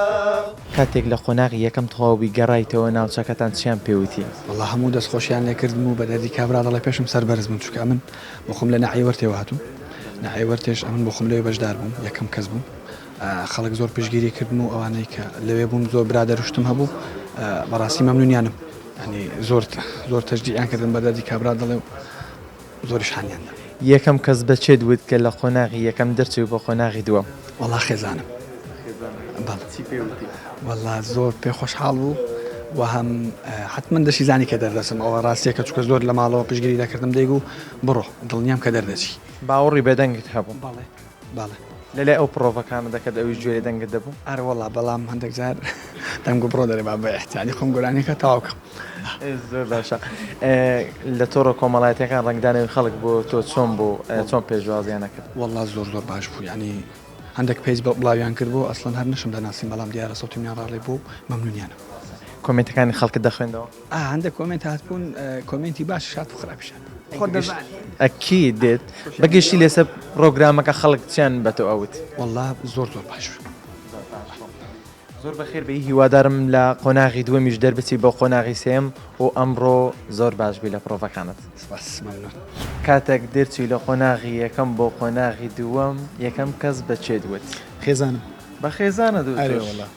کاتێک لە قۆناغی یەکەم تەواو بووی گەڕایتەوە ناوچەکەتان چیان پێ وتی؟ وەڵا هەموو دەست خۆشیان لێ کردم و بە دەردی کابرا دەڵێ پێشم سەر بەرز بوون چونکە ئەمن بۆ خۆم لە ناحیەی وەرتێوە هاتووم ناحیەی وەرتێش ئەمن بۆ خۆم لەوێ بەشدار بووم یەکەم کەس بووم خەڵک زۆر پشتگیری کردم و ئەوانەی کە لەوێ بوون زۆر برادەر و شتم هەبوو بەڕاستی مەمنونیانم یانی زۆر زۆر تەشجیعیان کردم بە دەردی کابرا دەڵێ و زۆریش هانیان دام. یەکەم کەس بە چێت وت کە لە قۆناغی یەکەم دەرچووی بۆ قۆناغی دووەم؟ وەڵا خێزانم. خێزانت چی پێ وتی؟ وەڵا زۆر پێ خۆشحاڵ بوو و هەم حەتمەن دەشی زانی کە دەردەچم ئەوە ڕاستیەکە چونکە زۆر لە ماڵەوە پشتگیری دەکردم دەیگوو بڕۆ دڵنیام کە دەردەچی. باوەڕی بە دەنگت هەبوو؟ بەڵێ بەڵێ. لەلای ئەو پڕۆڤەکانە دەکرد ئەویش گوێ لە دەنگت دەبوو؟ ئەرەوەڵا بەڵام هەندێک جار دەمگوت بڕۆ دەرێ با بە ئیحتیاتی خۆم گۆرانیەکە تەواو کەم. زۆر باشە لە تۆڕە کۆمەڵایەتیەکان ڕەنگدانەوەی خەڵک بۆ تۆ چۆن بوو چۆن پێشوازیان ئەکرد؟ وەڵا زۆر زۆر باش بوو یانی هەندێک page بڵاویان کرد بۆ ئەسڵەن هەر نەشم دەناسین بەڵام دیارە سەوتی منیان ڕاڵێ بوو مەمنونیانم. کۆمێنتەکانی خەڵکت دەخوێندەوە؟ ئا هەندێک کۆمێنت هاتبوون کۆمێنتی باشیش هات و خراپیش هات خۆت دەزانی. ئەکید دێت بەگشتی لەسەر پڕۆگرامەکە خەڵک چیان بە تۆ ئەوت؟ وەڵا زۆر زۆر باش بوو. زۆر باش بوو. زۆر بەخێر بێی هیوادارم لە قۆناغی دووەمیش دەربچی بۆ قۆناغی سێیەم و ئەمڕۆ زۆر باش بووی لە پڕۆڤەکانت. سپاس مەمنون. کاتێک دەرچووی لە قۆناغی یەکەم بۆ قۆناغی دووەم یەکەم کەس بە کێت وت؟ خێزانم. بە خێزانت وت؟ ئەرێ وەڵا.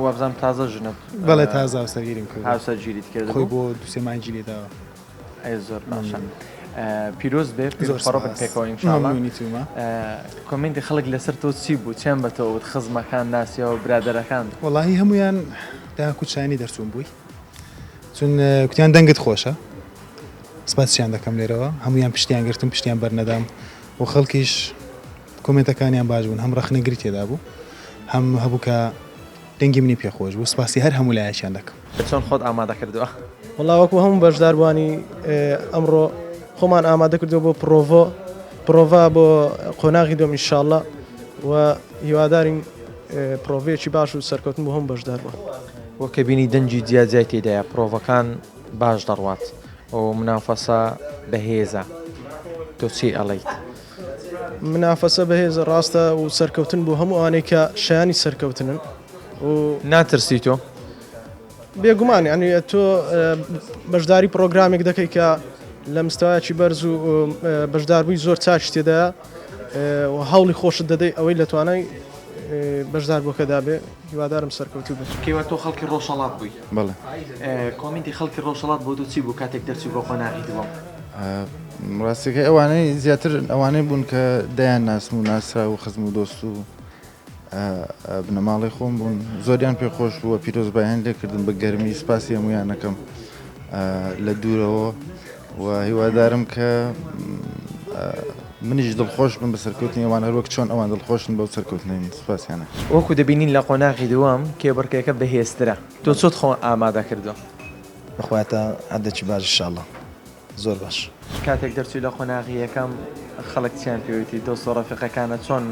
وابزانم تازە ژنت. بەڵێ تازە هاوسەرگیریم کردووە. هاوسەرگیریت کردبوو؟ خۆی بۆ دوو سێ مانگی لێداوە. ئەی زۆر باشە پیرۆز بێ زۆر خۆڕبن پێکەوە ئینشاڵڵا. مەمنونی تومە. کۆمێنتی خەڵک لەسەر تۆ چی بوو چیان بە تۆ وت خزمەکان ناسیاو برادەرەکان؟ وەڵاهی هەموویان دایان کو چانی دەرچوون بووی چون کوتیان دەنگت خۆشە سپاسیان دەکەم لێرەوە هەموویان پشتیان گرتم پشتیان بەرنەدام و خەڵکیش کۆمێنتەکانیان باش بوون هەم ڕەخنەگری تێدا بوو هەم هەبوو کە دەنگی منی پێ خۆش بوو سپاسی هەر هەموو لایەکیان دەکەم. چۆن خۆت ئامادە کردووە؟ وەڵا وەکو هەموو بەشداربووانی ئەمڕۆ خۆمان ئامادە کردووە بۆ پڕۆڤۆ پڕۆڤە بۆ قۆناغی دووەم ئینشاڵڵا و هیوادارین پڕۆڤەیەکی باش و سەرکەوتن بۆ هەموو بەشداربووان. وەک کە بینی دەنگی جیا جیای تێدایە پڕۆڤەکان باش دەڕوات و منافەسە بەهێزە تۆ چی ئەڵێیت؟ منافەسە بەهێزە ڕاستە و سەرکەوتن بۆ هەموو ئەوانەی کە شایانی سەرکەوتنن و. ناترسی تۆ؟ بێگومان یانی تۆ بەشداری پڕۆگرامێک دەکەی کە لە مستەوایەکی بەرز و بەشداربووی زۆر چاکی تێدایە و هەوڵی خۆشت دەدەی ئەوەی لە توانای بەشداربووەکەدا بێ هیوادارم سەرکەوتوو بن. کەیوە تۆ خەڵکی ڕۆژهەڵات بووی؟ بەڵێ. کۆمینتی خەڵکی ڕۆژهەڵات بۆ تۆ چی بوو کاتێک دەرچووی بۆ قۆناغی دووەم؟ ڕاستەکەی ئەوانەی زیاتر ئەوانەی بوون کە دەیان ناسم و ناسراو و خزم و دۆست و بنەماڵەی خۆم بوون زۆریان پێ خۆش بووە پیرۆزبایان لێکردن بە گەرمی سپاسی هەمویانەکەم لە دوورەوە و هیوادارم کە منیش دڵخۆش بم بە سەرکەوتنی ئەوان هەروەک چۆن ئەوان دڵخۆشن بەو سەرکەوتنەی من سپاسیانە. وەکو دەبینین لە قۆناغی دووەم کێبڕکێکە بەهێزترە تۆ چۆت خۆ ئامادە کردووە؟ بەخوایە تا حەدێکی باش ان شاء اللە زۆر باش. کاتێک دەرچووی لە قۆناغی یەکەم خەڵک چیان پێ وتی دۆست و ڕەفیقەکانت چۆن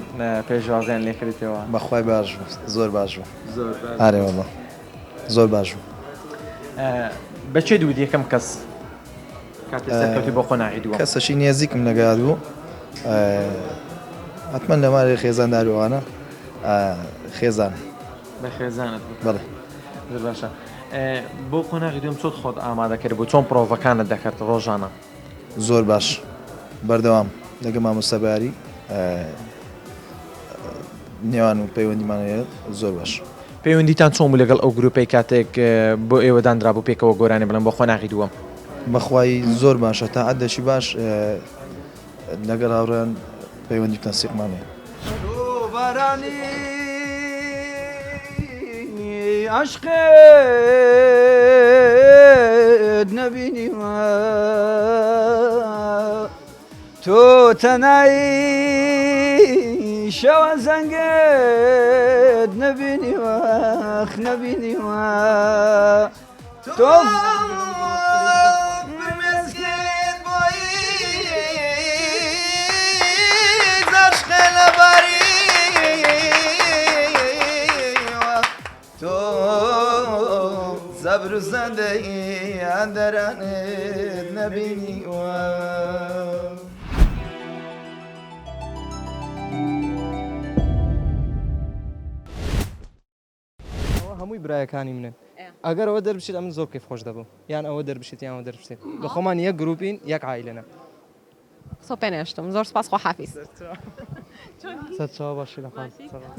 پێشوازیان لێ کردیتەوە؟ بەخوای باش بوو زۆر باش بوو. زۆر باش. ئارێ وەڵا زۆر باش بوو. بە کێ دووت یەکەم کەس کاتێ سەرکەوتی بۆ قۆناغی دووەم؟ کەسەکی نێزیکم لەگەڵ بوو حەتمەن لە ماڵی خێزاندار و ئەوانە خێزان. بە خێزانت بوو. بەڵێ. زۆر باشە بۆ قۆناغی دووەم چۆت خۆت ئامادە کردبوو چۆن پرۆڤەکانت دەکرد ڕۆژانە؟ زۆر باش بەردەوام لەگە مامۆستا بەیاری نێوان و پەیوەندیمان هەیە زۆر باش. پەیوەندیتان چۆن بوو لەگەڵ ئەو گروپەی کاتێک بۆ ئێوە دانرابوو پێکەوە گۆرانی بڵێن بۆ قۆناغی دووەم؟ بەخوای زۆر باشە تا عەدەکی باش لەگەڵ هاوڕێیان پەیوەندی و تەنسیقمان هەیە. عەشقت نەبینیوە تۆ تەنایی شەوە زەنگت نەبینیوە ئەخ نەبینیوە تۆ فرمێسکت بۆیی. زەبر و زەندەی هەندەرانت نەبینیوە. ئەوە هەمووی برایەکانی منن ئەگەر ئەوە دەربچێت ئەمن زۆر کەیف خۆش دەبم یان ئەوە دەربچێت یان ئەوە دەربچێت لە خۆمان یەک گروپین یەک عایلەنە. قسەو پێ نێشتم زۆر سپاس خواحافیز. سەرچاوە باشی لە خۆت.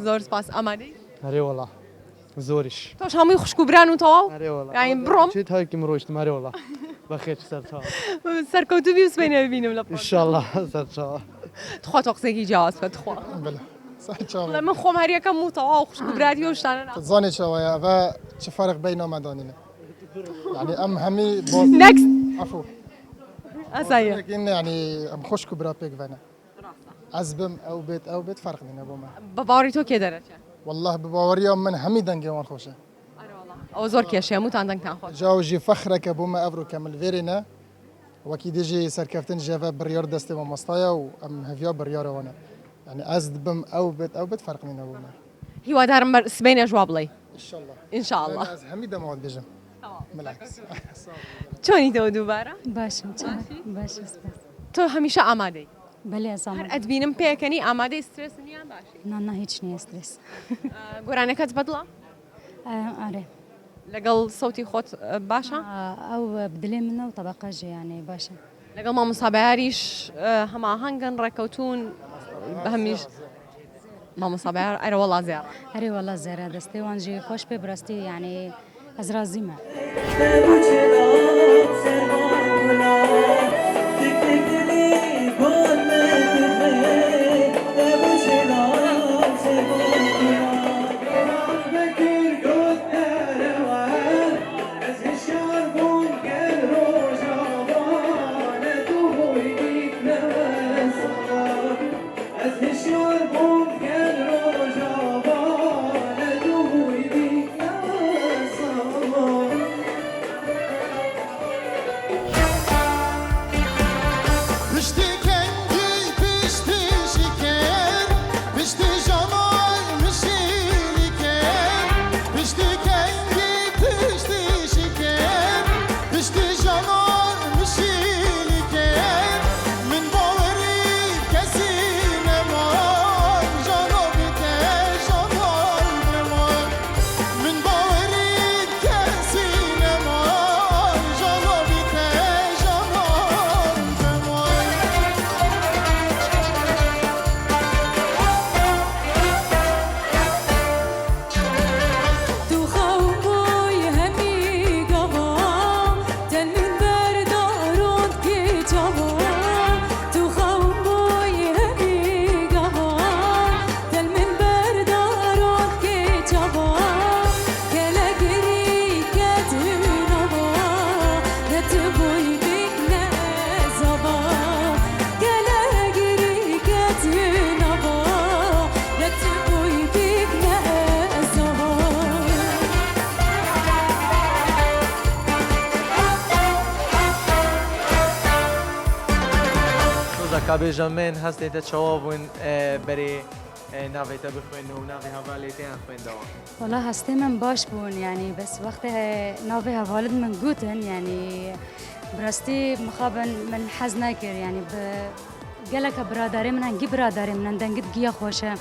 زۆر سپاس ئامادەی؟ ئەرێ وەڵا زۆریش. تۆش هەمووی خوشک و بران و تەواو؟ ئەرێ وەڵا. یانی بڕۆم؟ چیت هایکم ڕۆیشتم ئەرێ وەڵا بەخێر سەرچاوە. سەرکەوتوو بی و سبەینێ ببینم لە پڕۆگرام. ئیشاڵڵا سەرچاوە. تخوا تۆ قسەیەکی جیاواز بکە تخوا. بەلێ سەرچاوە. بڵێ من خۆم هەریەکەم و تەواو خوشک و براتی و شتانە نا. تزانی چاوەیە ئەڤە چ فەرق بەینا مە دانینە یانی ئەم هەمی Next. عەفو. ئاساییە. یانی ئەم خوشک و برا پێکڤەنە. ئەز بم ئەو بێت ئەو بێت فەرق نینە بۆ من. بە باوەڕی تۆ کێ دەرەچێ؟ واللە بە باوەڕیا من هەمی دەنگێ وان خۆشە. ئەوە زۆر کێشەیە هەمووتان دەنگتان خۆشە. جاو ژی فەخرەکە بۆ مە ئەڤرۆ کە مل ڤێرێ نە وەکی دژی سەرکەفتن ژەڤە بڕیار دەستێ مامۆستایە و ئەم هەڤیا بڕیارە وانە. یانی ئەز بم ئەو بێت ئەو بێت فەرق نینە بۆ مە. هیوادارم سبەینێش وا بڵێی. ئینشەڵا. ئینشاڵڵا. ئەز هەمی دەمەوە دبێژم. بالعکس. چۆنیتەوە دووبارە؟ باشم چۆن؟ باشم سپاس. تۆ هەمیشە ئامادەی؟ بەلێ ئەز هەر ئەتبینم پێکەنی ئامادەی سترێس نییە باشی؟ نا نا هیچ نییە سترێس. گۆرانیەکەت بەدڵە؟ ئارێ. لەگەڵ سەوتی خۆت باشە؟ ئەو بدلێ منە و تەبەقە ژێ یانێ باشە. لەگەڵ مامۆستا بەیاریش هەماهەنگن ڕێکەوتوون هەمیش مامۆستا بەیار ئەرە وەڵا زێڕە. ئەرێ وەڵا زێرە دەستێ وان ژی خۆش پێ بڕاستی یانی ئەز ڕازیمە. سۆزا کا بێژە من هەستێتە چەوە بوون بەرێ ناڤێتە بخوێنەوە و ناڤێ هەڤالێتەیان خوێندەوە. وەڵا هەستێ من باش بوون یانی بەس وەختێ ناڤێ هەڤالت من گوتن یانی براستی مخابن من حەز نەکرد یانی ب گەلەکە برادەرێ من هەن گی برادەرێ منن دەنگت گیە خۆشە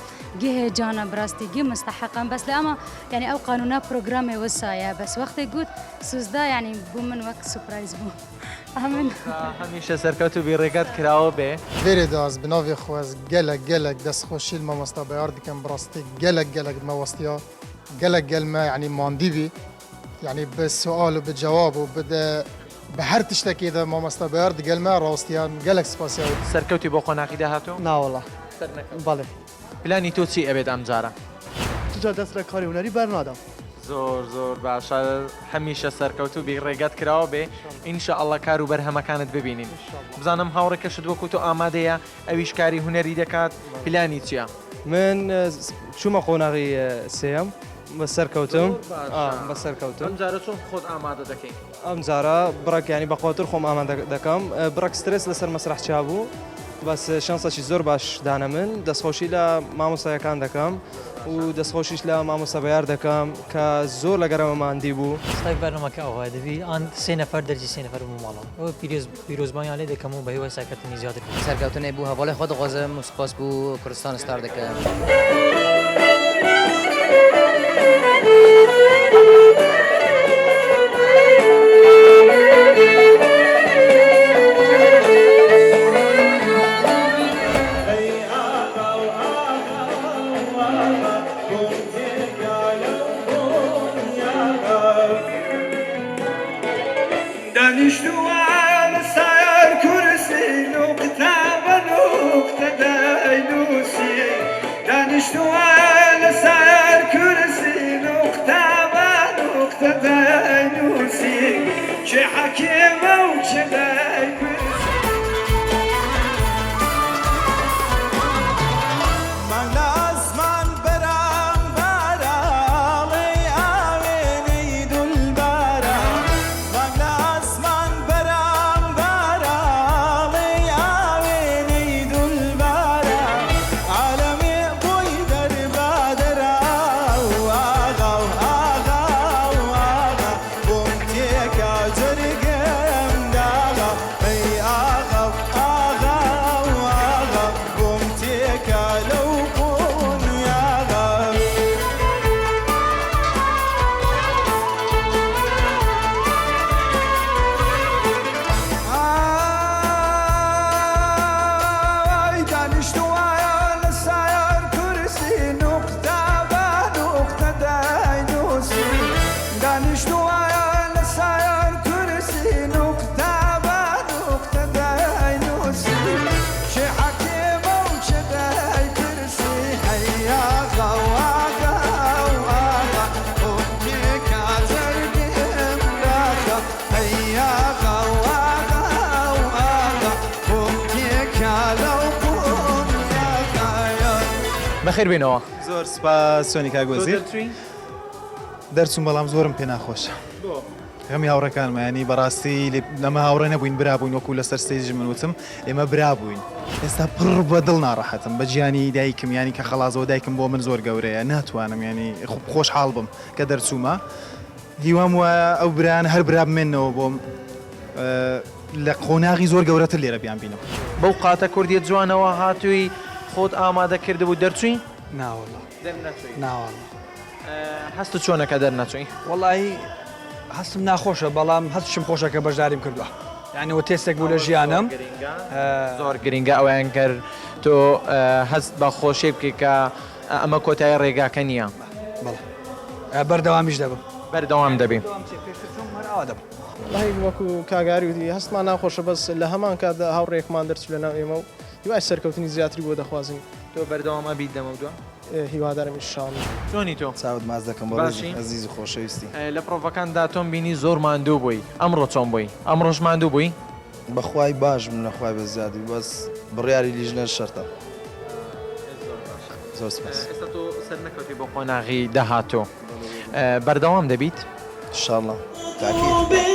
گی هێجانە براستی گی مستحقن بەس لە ئەمە یانی ئەو قانونە پرۆگرامێ وسایە بەس وەختێ گوت سوزدا یانی بوو من وەک سوپرایز بوو ئەمن. هەمیشە سەرکەوتوو بی ڕێگات کراوە بێ. لێرەدا ئەز بە ناوێ خۆ ئەز گەلەک گەلەک دەست خۆشی لە مامۆستا بەیار دکەم بڕاستی گەلەک گەلەک مە وەستیا گەلەک گەل مە یعنی ماندی بی یعنی بە سوال و بە جواب و بە بە هەر تشتێکی دە مامۆستا بەیار دگەل مە ڕاوستیان گەلەک سپاسیا. سەرکەوتی بۆ قۆناغی داهاتوو؟ ناوەڵا سەرنەکەوتی. بەڵێ. پلانی تۆ چی ئەبێت ئەمجارە؟ چ جار دەست لە کاری هونەری بەرنادەم. زۆر زۆر باشە هەمیشە سەرکەوتوو بی ڕێگات کراوە بێ ان شاء اللە کار و بەرهەمەکانت ببینین بزانم هاوڕێکەشت وەکو تۆ ئامادەیە ئەویش کاری هونەری دەکات پلانی چیە؟ من چوومە قۆناغی سێیەم بە سەرکەوتم زۆر باشە بە سەرکەوتم. ئەم جارە چۆن خۆت ئامادە دەکەی؟ ئەم جارە بڕەک یانی بەقوەتر خۆم ئامادە دەکەم بڕەک سترێس لەسەر مەسرەح چابوو. بەس شانسەکی زۆر باش دانە من دەستخۆشی لە مامۆستایەکان دەکەم و دەستخۆشیش لە مامۆستا بەیار دەکەم کە زۆر لەگەرەمە ماندی بوو. ستای بەرنامەکە ئەوهایە دەبی ئان سێ نەفەر دەرجی سێ نەفەر بوو ماڵەوە ئەوە پیرۆز پیرۆزباییان لێ دەکەم و بە هیوای سەرکەوتنی زیاتر. سەرکەوتنێ بوو هەڤاڵێ خۆ دخوازم و سوپاس بوو کوردستان ستار دەکەم. دانیشتووان سەر کورسی نوقتە بە نوقتە دەینووسی دانیشتووان لەسەر کورسی نوقتە بە نوقتە دەینووسی کێ حەکیمە و کێ دەیپرسی. مانگ لە ئاسمان بەرام بارە ئەڵێی ئاوێنەی دولبارە مانگ لە ئاسمان بەرام بارە ئەڵێی ئاوێنەی دولبارە عالەمێ بۆی دەربادەرە و ئاغا و ئاغا و ئاغا بۆم تێکا جەرگم داغا ئەی ئاغا و ئاغا و ئاغا بۆم تێکا لەو قۆنیاغا. ئای دانیشتووان لەسەر کورسی نوقتە بە نوقتە دەینووسی دانیشتووان لەسەر کورسی نوقتە بە نوقتە دەینووسی کێ حەکیمە و کێ دەیپرسی هەی ئاغا و ئاغا و ئاغا بۆم تێکا جەرگم داخە هەی ئاغا و ئاغا و ئاغا بۆم تێکا لەو قۆنیاغایە. بەخێر بێنەوە. زۆر سوپاس چۆنی کاک وەزیر؟ تۆ دەرچووی؟ دەرچووم بەڵام زۆرم پێ ناخۆشە. بۆ؟ غەمی هاوڕێکانمە یانی بەڕاستی لەمە هاوڕێ نەبووین برا بووین وەکو لەسەر stage من وتم ئێمە برا بووین ئێستا پڕ بە دڵ ناڕەحەتم بە گیانی دایکم یانی کە خەڵازەوە دایکم بۆ من زۆر گەورەیە ناتوانم یانی خۆشحاڵ بم کە دەرچوومە هیوام وایە ئەو برایانە هەر برا بمێنەوە بۆم لە قۆناغی زۆر گەورەتر لێرە بیان بینم. بەو قاتە کوردیە جوانەوە هاتووی خۆت ئامادە کردبوو دەرچووی؟ ناوەڵا. دەرنەچووی؟ ناوەڵا. هەستت چۆنە کە دەرنەچووی؟ وەڵایی هەستم ناخۆشە بەڵام هەستشم خۆشە کە بەشداریم کردووە یانی وە تێستێک بوو لە ژیانم. زۆر گرینگە ئەوەیان گەر تۆ هەست بە خۆشی بکەی کە ئەمە کۆتایی ڕێگاکە نییە. بەڵێ بەردەوامیش دەبم. بەردەوام دەبی. پێشتر چۆن بووم هەر ئاوا دەبم. وەڵاهی وەکو کاک ئاری وتی هەستمان ناخۆشە بەس لە هەمان کاتدا هاوڕێیەکمان دەرچوو لە ناو ئێمە و هیوای سەرکەوتنی زیاتری بۆ دەخوازین. تۆ بەردەوام ئەبیت لەمەودوا؟ هیوادارم ان شاء اللە. چۆنی تۆ؟ چاوت ماچ دەکەم بەڕێزی باشی؟ ئەزیز و خۆشەویستی. لە پڕۆڤەکاندا تۆم بینی زۆر ماندوو بووی ئەمڕۆ چۆن بووی؟ ئەمڕۆش ماندوو بووی؟ بەخوای باش بووم لەخوای بەزیادی بەس بڕیاری لیژنە شەرتە. زۆر باشە زۆر سپاس. ئێستا تۆ سەرنەکەوتی بۆ قۆناغی داهاتوو بەردەوام دەبیت؟ ان شاء اللە تاکید.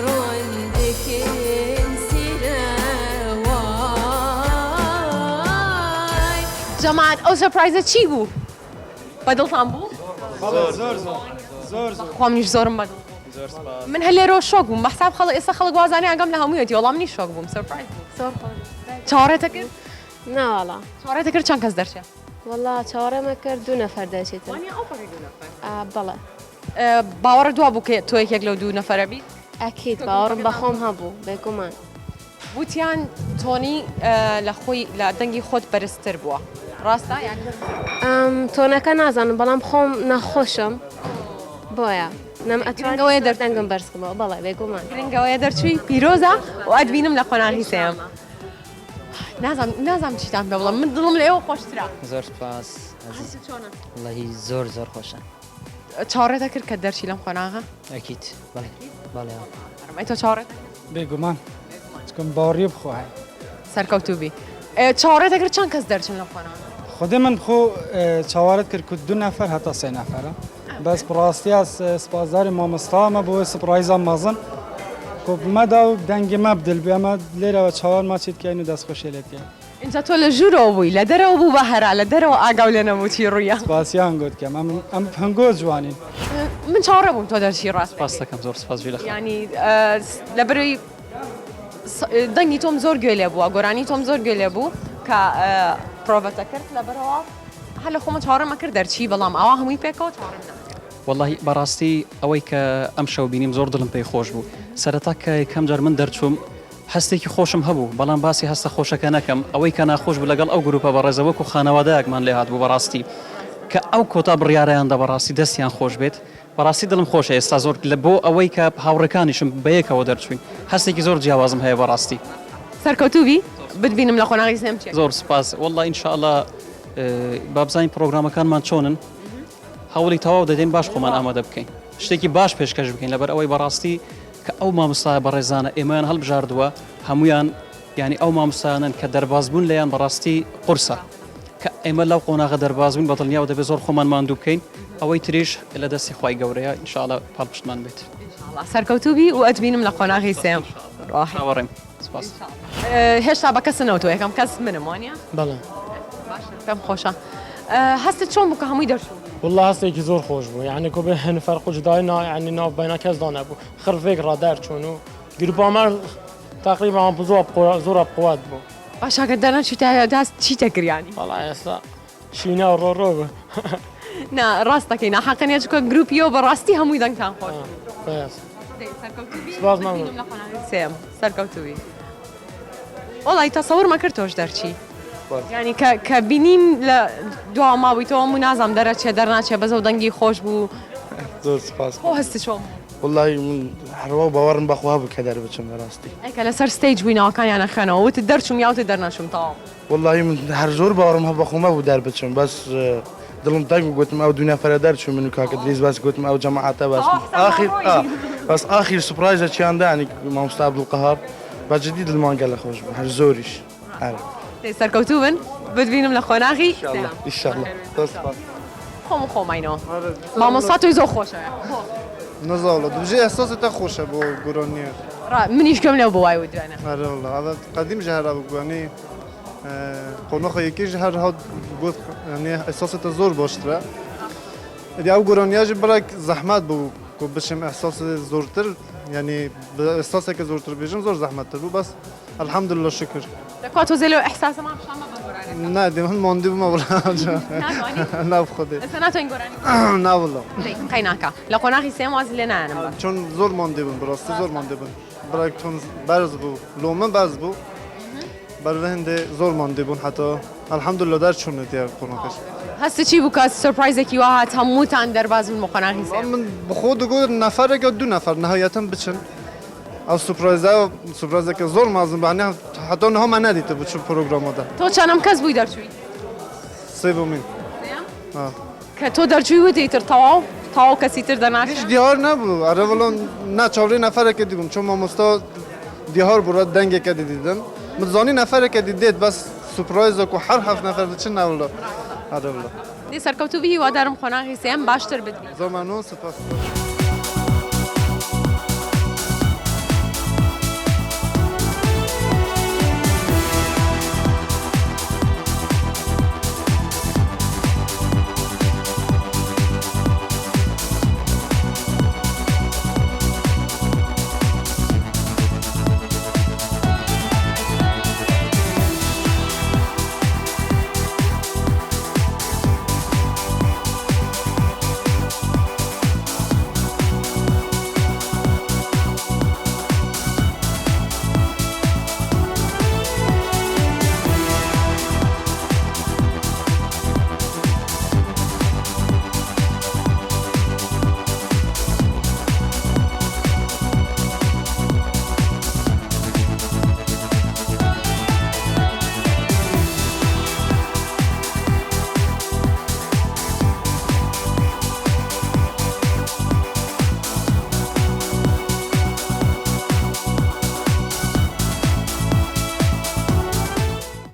ڕۆندکن سیرە وای. جەماعەت ئەو surprise ە چی بوو؟ بەدڵتان بوو؟ زۆر زۆر زۆر زۆر. بەخوا منیش زۆرم بەدڵ بوو. من هەر لێرەوە شۆک بووم بە حساب خەڵک ئێستا خەڵک وازانێ ئاگام لە هەموویەتی وەڵا منیش شۆک بووم surprise بوو. زۆر خۆش بوو. چاوەڕێتە کرد؟ نا وەڵا. چاوەڕێتە کرد چەند کەس دەرچێ؟ وەڵا چاوەڕێمە کرد دوو نەفەر دەرچێتن. وانیە ئەوپەڕی دوو نەفەر. ئا بەڵێ. باوەڕت وا بوو کە تۆ یەکێک لەو دوو نەفەرە بیت؟ ئەکید باوەڕم بە خۆم هەبوو بێگومان. وتیان tone ی لە خۆی لە دەنگی خۆت بەرزتر بووە ڕاستە یان؟ tone ەکە نازانم بەڵام خۆم ناخۆشم بۆیە نەم ئەتوانی گرنگەوەیە زۆر دەنگم بەرز کەمەوە بەڵێ بێگومان. گرنگەوەیە دەرچووی پیرۆزە و ئەتبینم لە قۆناغی سێیەم. نازانم نازانم چیتان پێ بڵێم من دڵم لە ئێوە خۆشترە. زۆر سوپاس ئەزیز. هەستت چۆنە؟ وەڵاهی زۆر زۆر خۆشە. چاوەڕێت دەکرد کە دەرچی لەم قۆناغە؟ ئەکید بەڵێ بەڵێ. ئەی تۆ چاوەڕێت دەکرد؟ بێگومان چکم باوەڕیە بخۆ هەیە. سەرکەوتوو بی. چاوەڕێت دەکرد چەند کەس دەرچن لەم قۆناغە؟ خودێ من خۆ چاوەڕێت کرد کو دوو نەفەر هەتا سێ نەفەرە بەس بڕاستی ئەز سپاسداری مامۆستامە بۆ surprise ا مەزن کو بمەدا و دەنگی مە بدل بێ ئەمە لێرەوە چاوەر ماچیت کەین و دەستخۆشی لێت کەین. ئینجا تۆ لە ژوورەوە بووی لە دەرەوە بوو بە هەرا لە دەرەوە ئاگاو لێ نەبوو چی ڕوویە. سپاسیان گوت کەم ئەم ئەم هەنگۆ جوانین. من چاوەڕێ بووم تۆ دەرچی ڕاست سپاس دەکەم زۆر سپاس ژیلە خان. یانی لەبەرەی دەنگی تۆم زۆر گوێ لێ بووە گۆرانی تۆم زۆر گوێ لێ بوو کە پرۆڤەتە کرد لەبەرەوە هەر لە خۆمە چاوەڕێم ئەکرد دەرچی بەڵام ئاوا هەمووی پێکەوە چاوەڕێم نەکرد. وەڵاهی بەڕاستی ئەوەی کە ئەمشەو بینیم زۆر دڵم پێی خۆش بوو سەرەتا کە یەکەم جار من دەرچووم هەستێکی خۆشم هەبوو بەڵام باسی هەستە خۆشەکە نەکەم ئەوەی کە ناخۆش بوو لەگەڵ ئەو گروپە بەڕێزە وەکو خانەوادەیەکمان لێ هاتبوو بەڕاستی کە ئەو کۆتا بڕیارەیان دا بەڕاستی دەستیان خۆش بێت بەڕاستی دڵم خۆشە ئێستا زۆر لە بۆ ئەوەی کە هاوڕێکانیشم بەیەکەوە دەرچووین هەستێکی زۆر جیاوازم هەیە بەڕاستی. سەرکەوتوو بی بتبینم لە قۆناغی سێم چیە. زۆر سوپاس واللە ان شاء اللە با بزانین پڕۆگرامەکانمان چۆنن هەوڵی تەواو دەدەین باش خۆمان ئامادە بکەین شتێکی باش پێشکەش بکەین لەبەر ئەوەی بەڕاستی کە ئەو مامۆستایە بەڕێزانە ئێمەیان هەڵبژاردووە هەموویان یانی ئەو مامۆستایانەن کە دەرباز بوون لێیان بەڕاستی قورسە کە ئێمە لەو قۆناغە دەرباز بووین بە دڵنیاوە دەبێت زۆر خۆمان ماندوو بکەین ئەوەی تریش لە دەستی خوای گەورەیە ان شاء اللە پاڵپشتمان بێت. سەرکەوتوو بی و ئەتبینم لە قۆناغی سێیەم. چاوەڕێم. سپاس. هێشتا بە کەس نەوتووە یەکەم کەس منم وانیە؟ بەڵێ. باشە پێم خۆشە. هەستت چۆن بوو کە هەمووی دەرچوو؟ والله هەستێکی زۆر خۆش بوو یعنی کو بێ هەن فەرق و جودایی نا یعنی ناو بەینا کەس دا نەبوو خڕ ڤێک ڕا دەرچوون و گروپا مە تقریبا زۆر زۆر بقوات بوو. باشە ئەگەر دەرنەچوویتایە داست چیت ئەکرد یانی؟ وەڵا ئێستا شینا و ڕۆڕۆ بوو. نا ڕاست دەکەی ناحەقە نیە چونکە گروپیەوە بەڕاستی هەمووی دەنگتان خۆش بوو. سەرکەوتوو بی. سپاس مەمنون. بتبینم لە قۆناغی سێیەم. سەرکەوتوو بی. وەڵی تەسەورمە کرد تۆش دەرچی یانی کە کە بینیم لە دوا ماویتەوە و نازام دەرەچێ دەرناچێ بەزەو دەنگی خۆش بوو. زۆر سپاس. خۆ هەستت چۆن بوو؟ وەڵی من هەروا باوەڕم بەخوا هەبوو کە دەربچم بەڕاستی. ئەی کە لەسەر stage بووی ناوەکانیان ئەخوێنەوە وتت دەرچووم یا وتت دەرنەچووم تەواو. وەڵاهی من هەر زۆر باوەڕم هەبوو بەخۆم هەبوو دەربچم بەس دڵم تەنگ بوو گوتم ئەو دوو نەفەرە دەرچوون من و کاکە دریس بەس گوتم ئەو جەماعەتە بەس ئاخیر بەس ئاخیر surprise ە چیان دانی مامۆستا عەبدولقەهار بە جدی دڵمان گەلە خۆش بوو هەر زۆریش ئەرێ. سەرکەوتوو بن بتبینم لە قۆناغی ئیشاڵڵا ئیشاڵڵا دەست خۆش. خۆم و خۆماینەوە مامۆستا تۆی زۆر خۆشەوێ بۆ؟ نەزاڵە دوژێ ئێحساسێ تە خۆشە بۆ گۆرانیە. ڕا منیش گوێم لێو بۆ وای وت دوێنێ. ئەرێ وەڵا ئەڤە قەدیم ژە هەر ئەڤ گوانێ قۆناخە یەکێ ژە هەر هات گوت یانێ ئێحساسێ تە زۆر باشترە ئەدی ئەو گۆرانیە ژ بڕێک زەحمەت بوو کو بچم ئێحساسێ زۆرتر یانێ بە ئێحساسێکە زۆرتر بێژم زۆر زەحمەتتر بوو بەس الحمدللە شکر. دەکوا تۆزێ لەو ئیحساسەمان پیشان مەبە گۆرانیەکە. نا دێ من ماندی بوومە وەڵا ناتوانی؟ نا بخودێ. ئێستا ناتوانین گۆرانی بڵێین؟ نا وەڵا. دەی قەیناکە لە قۆناغی سێیەم وازی لێ نایەنم بە. چۆن زۆر ماندی بووم بەڕاستی زۆر ماندی بووم بڕێک تۆن بەرز بوو لۆ من بەرز بوو بەر هەندێ زۆر ماندی بوون حتا الحمدللە دەرچوونە دیار قۆناغەش. هەستت چی بوو کە surprise ێکی وا هات هەمووتان دەرباز بوون بۆ قۆناغی سێیەم؟ من بخۆ دەگوت نەفەرێک یا دوو نەفەر نهایەتەن بچن ئەو surprise ە surprise ێکە زۆر مازن بوو یانی حتا نها من نەدیتبوو چ پرۆگرامەدا. تۆ چەنەم کەس بووی دەرچووی؟ سێومین. سێیەم؟ ئا. کە تۆ دەرچووی وتی ئیتر تەواو تەواو کەسی تر دەرناچێ؟ هیچ دیار نەبوو ئەرێ وەڵا نا چاوەڕێی نەفەرێکە دی بووم چون مامۆستا دیار بوو ڕەت دەنگێکە دی دیدم من زانی نەفەرێکە دی دێت بەس surprise ە کو هەر هەفت نەفەر دچن نا وەڵا ئەرێ وەڵا. دەی سەرکەوتوو بی هیوادارم قۆناغی سێیەم باشتر بتبینم. زۆر مەمنون سوپاس.